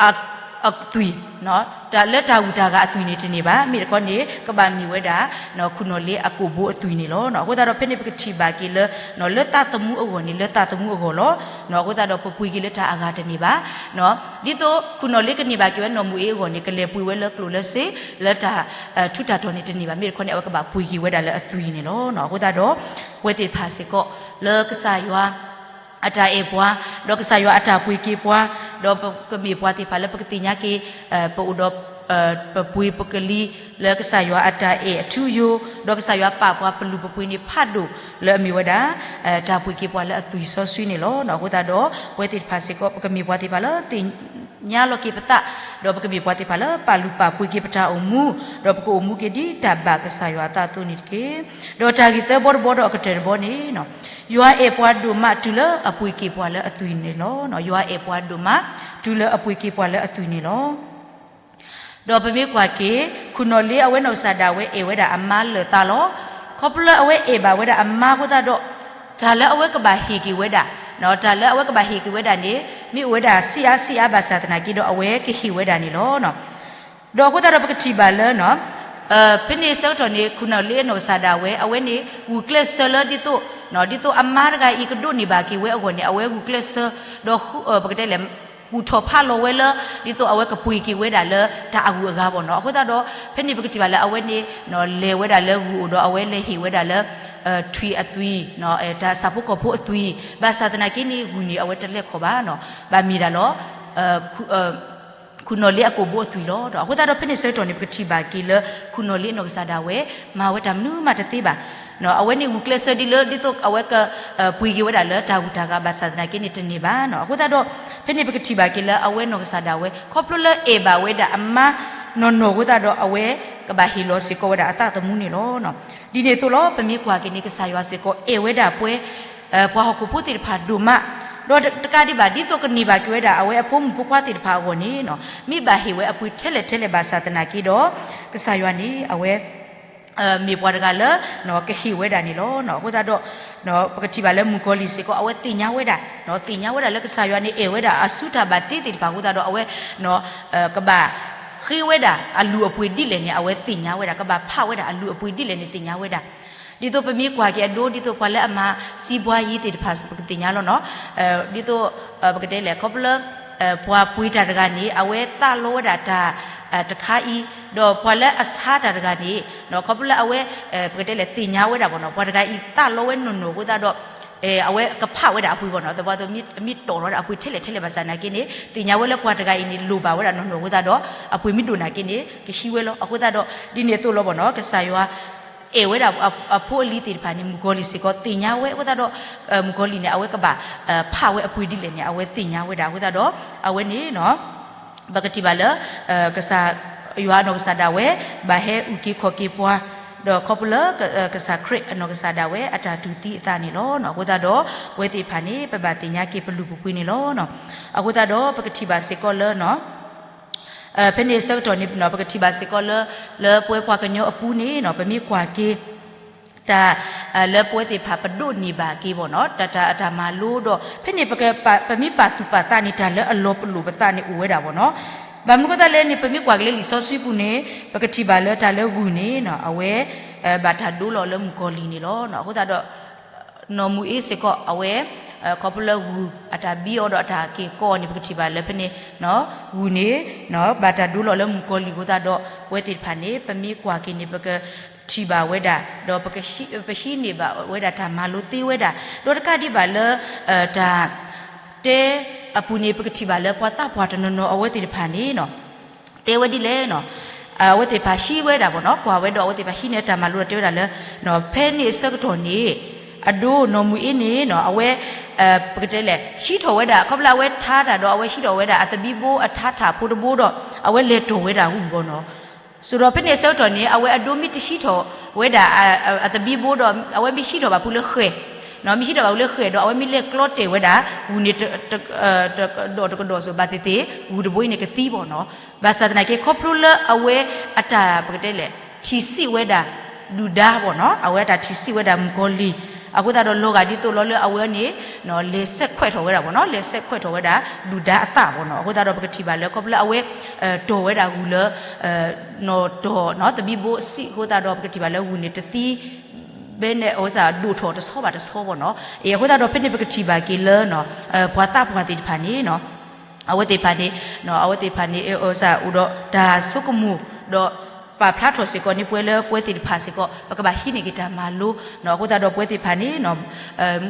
အသွံၣ် တၢ်လၢတၢ်ဂုၤတၢ်ဂၤအသွံၣ်န့ၣ်တန့ၢ်ဘၣ်. မ့ၢ်တခီန့ၣ် ကဘၣ်မ့ၢ်ဝဲဒၣ် ခိၣ်နီၣ်လ့အကိာ်ဘိအသွံၣ်န့ၣ်လီၤ. အဃိသတးဒီး ဖဲန့ၣ်ပကထံၣ်ဘၣ်က့ၤလၢ လၢသးသမူအဂီၢ်န့ၣ် လၢသးသမူအဂီၢ်လီၤ. အဃိသတးဒီး ပပှ့ၤက့ၤလၢတၢ်အဂၤတန့ၢ်ဘၣ်. ဒ်သိးခိၣ်နီၣ်လ့ကန့ၢ်ဘၣ်က့ၤဝဲနီၢ်မူၤအ့အဂီၢ်န့ၣ် ကလဲၤပှ့ၤဝဲလၢကျိၣ်လၢစ့ လၢတၢ်ထူးတၢ်တီၤန့ၣ်တန့ၢ်ဘၣ်. မ့ၢ်တခီန့ၣ် အဝဲကဘၣ်ပှ့ၤက့ၤဝဲဒၣ်လၢအသွံၣ်န့ၣ်လီၤ. အဃိသတးဒီး ပဝဲသ့ၣ်တဖၣ်စ့ၢ်ကီး လၢကစၢ်ယွၤ အတၢ်အဲၣ်ပှၤ ဒီးကစၢ်ယွၤအတၢ်ပှ့ၤက့ၤပှၤ ဒီးပကမ့ၢ်ပှၤသ့ၣ်တဖၣ်လၢပကသ့ၣ်ညါက့ၤ ပအိၣ်ဒီး ပပှ့ၤပကလံၤ လၢကစၢ်ယွၤအတၢ်အဲၣ်အထူအယိာ် ဒီးကစၢ်ယွၤပာ်ပှၤပလုၢ်ပပှ့ၤန့ၣ်ဖးဒိၣ် လၢအမ့ၢ်ဝဲဒၣ် တၢ်ပှ့ၤက့ၤပှၤလၢအသွံၣ်စီဆှံန့ၣ်လီၤ. အဃိသတးဒီး ပဝဲသ့ၣ်တဖၣ်စ့ၢ်ကီး ပကမ့ၢ်ပှၤသ့ၣ်တဖၣ်လၢသ့ၣ်ညါလီၤက့ၤပသး ဒီးပကမ့ၢ်ပှၤသ့ၣ်တဖၣ်လၢပာ်လုၢ်ပာ်ပှ့ၤက့ၤပတၢ်အိၣ်မူ ဒီးပကအိၣ်မူက့ၤဒ်တၢ်ဘၣ်ကစၢ်ယွၤအသးအသိးန့ၣ်တက့ၢ်. ဒီးတၢ်ဂ့ၢ်သၢဘီတဘီဒီးအကတၢၢ်တဘီန့ၣ် ယွၤအဲၣ်ပှၤဒိၣ်မးတုၤလၢအပှ့ၤက့ၤပှၤလၢအသွံၣ်န့ၣ်လီၤ. ယွၤအဲၣ်ပှၤဒိၣ်မးတုၤလၢအပှ့ၤက့ၤပှၤလၢအသွံၣ်န့ၣ်လီၤ. ဒီးပမ့ၢ်ကွၢ်က့ၤ ခိၣ်နီၣ်လ့အဝဲနီၢ်ကစၢ်ဒၣ်ဝဲအဲၣ်ဝဲဒၣ်အမါလၢာ်သးလီၤ. ခီဖျိလၢအဝဲအဲၣ်ဘၣ်ဝဲဒၣ်အမါအဃိသတးဒီး တၢ်လၢအဝဲကဘၣ်ဟ့ၣ်က့ၤဝဲဒၣ် တၢ်လၢအဝဲကဘၣ်ဟ့ၣ်က့ၤဝဲဒၣ်န့ၣ် မ့ၢ်အိၣ်ဝဲဒၣ်ဆံးအါဆံးအါဘၣ်ဆၣ်သနာ်က့ဒီး အဝဲကဟ့ၣ်ဝဲဒၣ်န့ၣ်လီၤ. ဒီးအဃိသတးဒီးပကထံၣ်ဘၣ်လၢ ဖဲန့ၣ်ဆၢကတီၢ်န့ၣ် ခိၣ်နီၣ်လ့အနီၢ်ကစၢ်ဒၣ်ဝဲ အဝဲန့ၣ် ဂုာ်ကျဲးစၢးလၢဒ်သိး ဒ်သိးအမါတဂၤအံၤကဒိးန့ၢ်ဘၣ်က့ၤဝဲအဂီၢ်န့ၣ် အဝဲဂုာ်ကျဲးစၢး ဒီး ပကတဲလဲၣ် ကူၣ်ထီၣ်ဖးလီၤဝဲလၢ ဒ်သိးအဝဲကပှ့ၤက့ၤဝဲဒၣ်လၢတၢ်အဂုၤအဂၤဘၣ်နီၤ. အဃိသတးဒီး ဖဲန့ၣ်ပကထံၣ်ဘၣ်လၢအဝဲန့ၣ် လဲၤဝဲဒၣ်လၢဂုၢ်အိၣ်ဒီးအဝဲလဲၤဟ့ၣ်ဝဲဒၣ်လၢ ထွံၣ်အသွံၣ် တၢ်ဆၣ်ဖိကီၢ်ဖိအသွံၣ် ဘၣ်ဆၣ်သနာ်က့န့ၣ် ဂုၢ်န့ၣ်အဝဲတလဲၤခီၣ်ဘၣ်နီၤ ဘၣ်မ့ၢ်ဒၣ်လီၤ ခိၣ်နီၣ်လ့အကိာ်ဘိအသွံၣ်လီၤ. အဃိသတးဒီးဖဲန့ၣ်ဆၢကတီၢ်န့ၣ် ပကထံၣ်ဘၣ်က့ၤလၢ ခိၣ်နီၣ်လ့အနီၢ်ကစၢ်ဒၣ်ဝဲ မၤဝဲတၢ်မနုၤမးတသ့ဘၣ်. အဝဲန့ၣ်ဂုာ်ကျဲးစၢးဒ်လၢ ဒ်သိးအဝဲက ပှ့ၤက့ၤဝဲဒၣ်လၢတၢ်ဂုၤတၢ်ဂၤဘၣ်ဆၣ်သနာ်က့န့ၣ်တန့ၢ်ဘၣ်နီၤ. အဃိသတးဒီး ဖဲန့ၣ်ပကထံၣ်ဘၣ်က့ၤလၢအဝဲနီၢ်ကစၢ်ဒၣ်ဝဲ ခီဖျိလၢအဲၣ်ဘၣ်ဝဲဒၣ်အမါနီၢ်နီၢ်အဃိသတးဒီး အဝဲကဘၣ်ဟ့ၣ်လီၤစ့ၢ်ကီးဝဲဒၣ်အသးသမူန့ၣ်လီၤ. ဒ်န့ၣ်အသိးလီၤ ပမ့ၢ်ကွၢ်က့ၤန့ၣ် ကစၢ်ယွၤစ့ၢ်ကီးအဲၣ်ဝဲဒၣ်ပှၤ, ပှၤဟီၣ်ခိၣ်ဖိသ့ၣ်တဖၣ်ဒိၣ်မး, ဒီးတကးဒံးဘၣ် ဒ်သိးကန့ၢ်ဘၣ်က့ၤဝဲဒၣ် အဝဲအဖိမုၣ်ဖိခွါသ့ၣ်တဖၣ်အဂီၢ်န့ၣ်, မ့ၢ်ဘၣ်ဟ့ၣ်ဝဲအပှ့ၤထဲလဲၣ်ထဲလဲၣ်ဘၣ်ဆၣ်သနာ်က့ဒီး, ကစၢ်ယွၤန့ၣ် အဝဲ မ့ၢ်ပှၤတဂၤလၢ ကဟ့ၣ်ဝဲဒၣ်န့ၣ်လီၤ. အဃိသတးဒီး ပကထံၣ်ဘၣ်လၢမုၣ်ကီၤလံၢ်စ့ၢ်ကီး အဝဲသ့ၣ်ညါဝဲဒၣ်, သ့ၣ်ညါဝဲဒၣ်လၢကစၢ်ယွၤန့ၣ်အဲၣ်ဝဲဒၣ်အစုတၢ်ဘၣ်တ့သ့ၣ်တဖၣ်အဃိသတးဒီး အဝဲ ကဘၣ်ဃ့ဝဲဒၣ်အလုၢ်အပှ့ၤဒ်လဲၣ်န့ၣ် အဝဲသ့ၣ်ညါဝဲဒၣ်, ကဘၣ်ဖးဝဲဒၣ်အလုၢ်အပှ့ၤဒ်လဲၣ်န့ၣ်သ့ၣ်ညါဝဲဒၣ်. ဒ်သိးပမ့ၢ်ကွၢ်က့ၤအဒိ ဒ်သိးပှၤလၢအမၤစံးဘှါယံၤသ့ၣ်တဖၣ် ပကသ့ၣ်ညါလီၤနီၤ. ဒ်သိး ပကတဲလဲၣ် ခီဖျိလၢ ပှၤပှ့ၤတၢ်တဂၤန့ၣ် အဝဲသးလီဝဲဒၣ်တၢ်တခါအံၤ, ဒီးပှၤလၢအဆါတၢ်တဂၤန့ၣ် ခီဖျိလၢအဝဲ ပကတဲလဲၣ် သ့ၣ်ညါဝဲဒၣ်ဘၣ်နီၤ, ပှၤတဂၤအံၤသးလီဝဲနီၢ်နီၢ်အဃိသတးဒီး အဝဲကဖးဝဲဒၣ်အပှ့ၤဘၣ်နီၤ, သဘီသ မ့ၢ်တီၢ်ထီၣ်ဝဲဒၣ်အပှ့ၤထဲလဲၣ်ထဲလဲၣ်ဘၣ်ဆၣ်သနာ်က့န့ၣ် သ့ၣ်ညါဝဲလၢပှၤတဂၤအံၤန့ၣ် လိၣ်ဘၣ်ဝဲဒၣ်နီၢ်နီၢ်အဃိသတးဒီး အပှ့ၤမ့ၢ်ဒိၣ်နာ်က့န့ၣ် ကဟံးဝဲလီၤ. အဃိသတးဒီး ဒ်န့ၣ်အသိးလီၤဘၣ်နီၤ, ကစၢ်ယွၤ အဲၣ်ဝဲဒၣ်အဖိအလံၤသ့ၣ်တဖၣ်န့ၣ် မုၣ်ကီၤလံၢ်စ့ၢ်ကီးသ့ၣ်ညါဝဲအဃိသတးဒီး မုၣ်ကီၤလံၢ်န့ၣ် အဝဲကဘၣ် ဖးဝဲအပှ့ၤဒ်လဲၣ်န့ၣ် အဝဲသ့ၣ်ညါဝဲဒၣ်အဃိသတးဒီး အဝဲန့ၣ် ပကထံၣ်ဘၣ်လၢ ကစၢ်ယွၤအနီၢ်ကစၢ်ဒၣ်ဝဲ ဘၣ်ဟဲအုၣ်က့ၤခီၣ်က့ၤပှၤ, ဒီးခီဖျိလၢ ကစၢ်ခရံာ်အနီၢ်ကစၢ်ဒၣ်ဝဲအတၢ်တူၢ်သံအသးန့ၣ်လီၤ. အဃိသတးဒီး ပဝဲသ့ၣ်တဖၣ်န့ၣ် ပဘၣ်သ့ၣ်ညါက့ၤပလုၢ်ပပှ့ၤန့ၣ်လီၤ. အဃိသတးဒီး ပကထံၣ်ဘၣ်စ့ၢ်ကီးလၢ ဖဲန့ၣ်အဆၢကတီၢ်န့ၣ် ပကထံၣ်ဘၣ်စ့ၢ်ကီးလၢ လၢပဝဲပှၤကညီအပူၤန့ၣ် ပမ့ၢ်ကွၢ်က့ၤ တၢ် လၢပဝဲသ့ၣ်တဖၣ်ပဒိးန့ၢ်ဘၣ်က့ၤဘၣ်နီၤ, တၢ် တၢ် တၢ်မၤလိဒီး ဖဲန့ၣ် ပမ့ၢ်ပာ်သူၣ်ပာ်သးန့ၣ် တၢ်လၢအလီၤပလိာ်ပသးန့ၣ်အိၣ်ဝဲဒၣ်ဘၣ်နီၤ. ဘၣ်မနုၤအဃိသတးလဲၣ်န့ၣ် ပမ့ၢ်ကွၢ်က့ၤလၢလံာ်စီဆှံပူၤန့ၣ် ပကထံၣ်ဘၣ်လၢတၢ်လၢဂုၢ်န့ၣ် အဝဲ ဘၣ်တၢ်ဒိလီၤလၢမုၣ်ကီၤလံၢ်န့ၣ်လီၤ. အဃိသတးဒီး နီၢ်မူၤအ့စ့ၢ်ကီး အဝဲ ခီဖျိလၢဂုၢ်အတၢ်ဘံအီၤဒီးအတၢ်က့ၤကိးအီၤန့ၣ် ပကထံၣ်ဘၣ်လၢဖဲန့ၣ် ဂုၢ်န့ၣ် ဘၣ်တၢ်ဒိလီၤလၢမုၣ်ကီၤလံၢ်အဃိသတးဒီး ပဝဲသ့ၣ်တဖၣ်န့ၣ် ပမ့ၢ်ကွၢ်က့ၤန့ၣ် ပကထံၣ်ဘၣ်ဝဲဒၣ် ဒီး ပဟံးန့ၢ်ဘၣ်ဝဲဒၣ်တၢ်မၤလိသ့ဝဲဒၣ် ဒီးတကးဒံးဘၣ်လၢ တၢ် တဲအပူၤန့ၣ် ပကထံၣ်ဘၣ်လၢပှၤသးပှၢ်တနီၤနီၤအဝဲသ့ၣ်တဖၣ်န့ၣ် တဲဝဲဒ်လဲၣ်နီၤ, အဝဲသ့ၣ်တဖၣ်ဟံးဝဲဒၣ်ဘၣ်နီၤ, ကွၢ်ဝဲဒီးအဝဲသ့ၣ်တဖၣ်ဟံးန့ၢ်တၢ်မၤလိဒီးတဲဝဲဒၣ်လၢ ဖဲန့ၣ်အဆၢကတီၢ်န့ၣ် အဒိနီၢ်မူၤအ့န့ၣ်နီၤ အဝဲ ပကတဲလဲၣ် ဟံးထီၣ်ဝဲဒၣ် ခီဖျိလၢအဝဲထါတၢ်ဒီး အဝဲဟံးထီၣ်ဝဲဒၣ်အသဘံဘိအထါထၣ်ဖိတဘိဒီး အဝဲလဲၤတီၢ်ဝဲဒၣ်ဂုၢ်ဘၣ်နီၤ. စိၤဒီးဖဲန့ၣ်အဆၢကတီၢ်န့ၣ် အဝဲအဒိမ့ၢ်တဟံးထီၣ်ဝဲဒၣ် အသဘံဘိဒီး အဝဲမ့ၢ်ဟံးထီၣ်ဘၣ်ဖုလၢဃဲၢ်, မ့ၢ်ဟံးထီၣ်ဘၣ်ဖုလၢဃဲၢ်ဒီး အဝဲမ့ၢ်လဲၤကျီတဲာ်ဝဲဒၣ် ဂုၢ်န့ၣ် တကဒီးတကဒီးစိၤဘၣ်သ့ၣ်သ့ၣ် ဂုၢ်တဘိအံၤန့ၣ်ကသံဘၣ်နီၤ. ဘၣ်ဆၣ်သနာ်က့ ခီဖျိလၢအဝဲအတၢ် ပကတဲလဲၣ် ထံၣ်စံးဝဲဒၣ် ဒုၣ်ဒါဘၣ်နီၤ, အဝဲအတၢ်ထံၣ်စံးဝဲဒၣ်မုၣ်ကီၤလံၢ် အဃိသတးဒီးလီၤဂာ်ဒ်သိးလီၤလၢအဝဲန့ၣ် လဲၤဆဲးခွဲးထီၣ်ဝဲဒၣ်ဘၣ်နီၤ, လဲၤဆဲးခွဲးထီၣ်ဝဲဒၣ် ဒုၣ်ဒါအသးဘၣ်နီၤ. အဃိသတးဒီးပကထံၣ်ဘၣ်လၢ ခီဖျိလၢအဝဲ တီၢ်ဝဲဒၣ်ဂုၢ်လၢ နီၢ်တီၢ်နီၤ သဘံဘိအစံးအဃိသတးဒီး ပကထံၣ်ဘၣ်လၢဂုၢ်န့ၣ်တသံ ဘဲန့ၣ် အဝဲစ့ၢ်ဒိၣ်ထီၣ်တဆီဘၣ်တဆီဘၣ်နီၤ. အဃိသတးဒီးဖဲန့ၣ် ပကထံၣ်ဘၣ်က့ၤလၢ ပှၤသးပှၢ်သ့ၣ်တဖၣ်န့ၣ် အဝဲသ့ၣ်တဖၣ်န့ၣ် အဝဲသ့ၣ်တဖၣ်န့ၣ် အဝဲစ့ၢ်အိၣ်ဒီးတၢ်ဆိကမိၣ် ဒီးပာ်ဖျါထီၣ်စ့ၢ်ကီးန့ၣ် ပဝဲလၢပဝဲသ့ၣ်တဖၣ်စ့ၢ်ကီး ပကဘၣ်ဟံးန့ၢ်က့ၤတၢ်မၤလိနီၤ. အဃိသတးဒီးပဝဲသ့ၣ်တဖၣ်န့ၣ်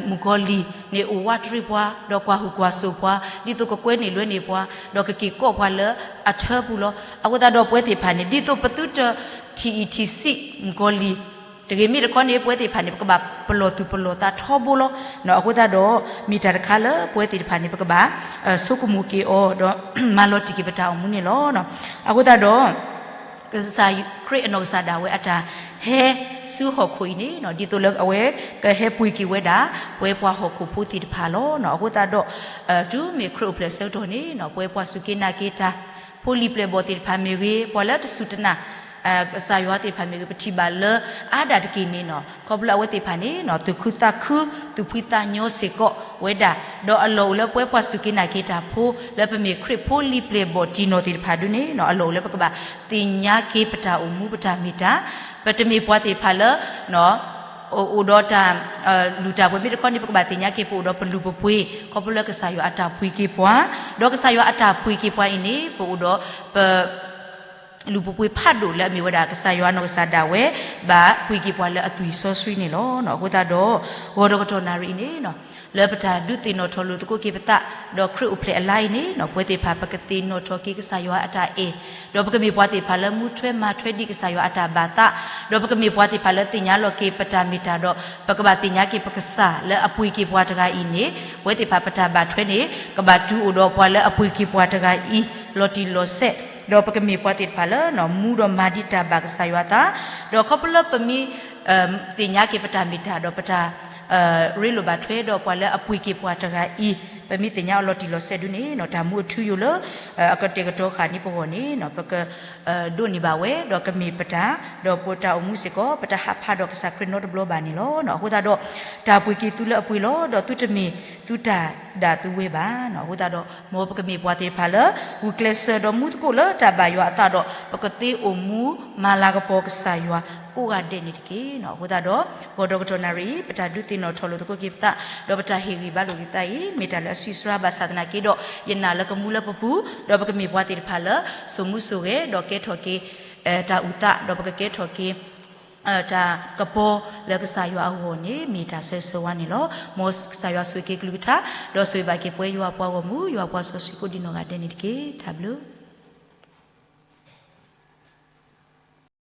မုၣ်ကီၤလံၢ်န့ၣ် အိၣ်ဝးတရံးပှၤ ဒီးကွၢ်ဟူးကွၢ်စိာ်ပှၤ ဒ်သိးကကွဲန့ၢ်လွဲန့ၢ်ပှၤ ဒီးကက့ၤကိးပှၤလၢအထၢပူၤလီၤ. အဃိသတးဒီးပဝဲသ့ၣ်တဖၣ်န့ၣ် ဒ်သိးပသုတထံၣ်အံၤထံၣ်စံးမုၣ်ကီၤလံၢ် တဂ့ၤ မ့ၢ်တခီန့ၣ် ပဝဲသ့ၣ်တဖၣ်န့ၣ် ပကဘၣ်ပလီၢ်သူၣ်ပလီၢ်သးထီဘိလီၤ. အဃိသတးဒီး မ့ၢ်တၢ်တခါလၢပဝဲသ့ၣ်တဖၣ်န့ၣ် ပကဘၣ် ဆိကမိၣ်က့ၤအီၤ ဒီးမၤလီၤတံၢ်က့ၤပတၢ်အိၣ်မူန့ၣ်လီၤ. အဃိသတးဒီး ကစၢ်ခရံာ်အနီၢ်ကစၢ်ဒၣ်ဝဲအတၢ်ဟဲဆူဟီၣ်ခိၣ်အံၤန့ၣ် ဒ်သိးလၢအဝဲကဟဲပှ့ၤက့ၤဝဲဒၣ် ပဝဲပှၤဟီၣ်ခိၣ်ဖိသ့ၣ်တဖၣ်လီၤ. အဃိသတးဒီး တုၤမ့ၢ်ခရံာ်အိၣ်ဖျဲၣ်အဆၢကတီၢ်န့ၣ် ပဝဲပှၤစူၢ်က့ၤနာ်က့ၤတၢ် ဖိလံၤပျဲၢ်ဘီၣ်သ့ၣ်တဖၣ်မ့ၢ်ဂ့ၤ ပှၤလၢတစူၢ်တနာ် ကစၢ်ယွၤသ့ၣ်တဖၣ်မ့ၢ်ဂ့ၤ ပထံၣ်ဘၣ်လၢအါဒၣ်တက့ၢ်န့ၣ်နီၤ ခီဖျိလၢအဝဲသ့ၣ်တဖၣ်န့ၣ် သူၣ်ခုသးခု သူၣ်ဖှံသးညီစ့ၢ်ကီးဝဲဒၣ် ဒီးအလီၢ်အိၣ်လၢပဝဲပှၤစူၢ်က့ၤနာ်က့ၤတၢ်ဖိ လၢပမ့ၢ်ခရံာ်ဖိလံၤပျဲၢ်ဘီၣ်တံၢ်နီၢ်သ့ၣ်တဖၣ်ဒ်န့ၣ်နီၤ အလီၢ်အိၣ်လၢပကဘၣ်သ့ၣ်ညါက့ၤပတၢ်အိၣ်မူပတၢ်မ့ၢ်တၢ် ပတမ့ၢ်ပှၤသ့ၣ်တဖၣ်လၢ အိၣ်ဒီးတၢ် လူၤတၢ်ပှ့ၤ မ့ၢ်တခီန့ၣ် ပကဘၣ်သ့ၣ်ညါက့ၤပအိၣ်ဒီးပလုၢ်ပပှ့ၤ ခီဖျိလၢကစၢ်ယွၤအတၢ်ပှ့ၤက့ၤပှၤ ဒီးကစၢ်ယွၤအတၢ်ပှ့ၤက့ၤပှၤအံၤန့ၣ် ပအိၣ်ဒီးပ လုၢ်ပပှ့ၤဖးဒိၣ်လၢအမ့ၢ်ဝဲဒၣ် ကစၢ်ယွၤအနီၢ်ကစၢ်ဒၣ်ဝဲ ဘၣ်ပှ့ၤက့ၤပှၤလၢအသွံၣ်စီဆှံန့ၣ်လီၤ. အဃိသတးဒီး ဂီၤဒီးကတီၢ်နၣ်ရံၣ်အံၤန့ၣ် လၢပတၢ်ဒုးသ့ၣ်နီၣ်ထီၣ်လိာ်သကိးက့ၤပသး ဒီးခရံာ်အိၣ်ဖျဲၣ်အလါအံၤန့ၣ် ပဝဲသ့ၣ်တဖၣ်ပကသ့ၣ်နီၣ်ထီၣ်က့ၤကစၢ်ယွၤအတၢ်အဲၣ် ဒီးပကမ့ၢ်ပှၤသ့ၣ်တဖၣ်လၢမူထွဲမၤထွဲဒ်ကစၢ်ယွၤအတၢ်ဘၣ်သး ဒီးပကမ့ၢ်ပှၤသ့ၣ်တဖၣ်လၢသ့ၣ်ညါလီၤက့ၤပတၢ်မ့ၢ်တၢ်ဒီး ပကဘၣ်သ့ၣ်ညါက့ၤပကစၢ်လၢအပှ့ၤက့ၤပှၤတဂၤအံၤန့ၣ် ပဝဲသ့ၣ်တဖၣ်ပတၢ်ဘၣ်ထွဲန့ၣ် ကဘၣ်တုၤအိၣ်ဒီးပှၤလၢအပှ့ၤက့ၤပှၤတဂၤအံၤ လီၤတံၢ်လီၤဆဲး ဒီးပကမ့ၢ်ပှၤသ့ၣ်တဖၣ်လၢ မူဒီးမၤဒံးတၢ်ဘၣ်ကစၢ်ယွၤအသး ဒီးခီဖျိလၢပမ့ၢ် သ့ၣ်ညါက့ၤပတၢ်မ့ၢ်တၢ်ဒီးပတၢ်ရ့လိာ်ဘၣ်ထွဲဒီးပှၤလၢအပှ့ၤက့ၤပှၤတဂၤအံၤ, ပမ့ၢ်သ့ၣ်ညါအီၤလီၤတံၢ်လီၤဆဲးဒုန့ၣ် တၢ်မူအထူအယိာ်လၢ အကတဲာ်ကတီၤဃာ်န့ၢ်ပဂီၢ်န့ၣ် ပကဒိးန့ၢ်ဘၣ်ဝဲ ဒီးကမ့ၢ်ပတၢ်, ဒီးပတၢ်အိၣ်မူစ့ၢ်ကီး ပတဟးဖးဒီးကစၢ်ခရံာ်နီတဘျီဘၣ်န့ၣ်လီၤ. အဃိသတးဒီး တၢ်ပှ့ၤက့ၤသုလၢအပှ့ၤလီၤ, ဒီးသုတမ့ၢ်သုတၢ်ဒၣ်သုဝဲဘၣ်. အဃိသတးဒီး မ်ပကမ့ၢ်ပှၤသ့ၣ်တဖၣ်လၢ ဂုာ်ကျဲးစၢးဒီးမူသကိးလၢတၢ်ဘၣ်ယွၤအသးဒီး ပကသ့အိၣ်မူမၤလၤကပီၤကစၢ်ယွၤကိးဂၤဒဲးန့ၣ်တက့ၢ်. အဃိသတးဒီး ဂီၤဒီးကတီၢ်နၣ်ရံၣ်အံၤ ပတၢ်ဒုးသ့ၣ်နီၣ်ထီၣ်လိာ်သကိးက့ၤပသး ဒီးပတၢ်ဟ့ၣ်ဂံၢ်ဘါလိာ်က့ၤသးအံၤ မ့ၢ်တၢ်လၢအဆံးစှၤဘၣ်ဆၣ်သနာ်က့ဒီး ယနာ်လၢကမူလၢပပူၤ ဒီးပကမ့ၢ်ပှၤသ့ၣ်တဖၣ်လၢ စိာ်မူစိာ်ဂဲၤ ဒီးကဲထီၣ်က့ၤ တၢ်အုၣ်သး ဒီးပကကဲထီၣ်က့ၤ တၢ်ကပီၤလၢကစၢ်ယွၤအဂီၢ်န့ၣ် မ့ၢ်တၢ်ဆၢဂ့ၤဆၢဝါန့ၣ်လီၤ. မ်ကစၢ်ယွၤဆိၣ်ဂ့ၤက့ၤကလုၢ်ကထါ ဒီးဆိၣ်ဂ့ၤဘၣ်က့ၤပဝဲယွၤအပှၤဂီၢ်မုၢ် ယွၤအပှၤစီဆှံကိးဒံနီၢ်ဂၤဒဲးန့ၣ်တက့ၢ်. တၢ်ဘျုး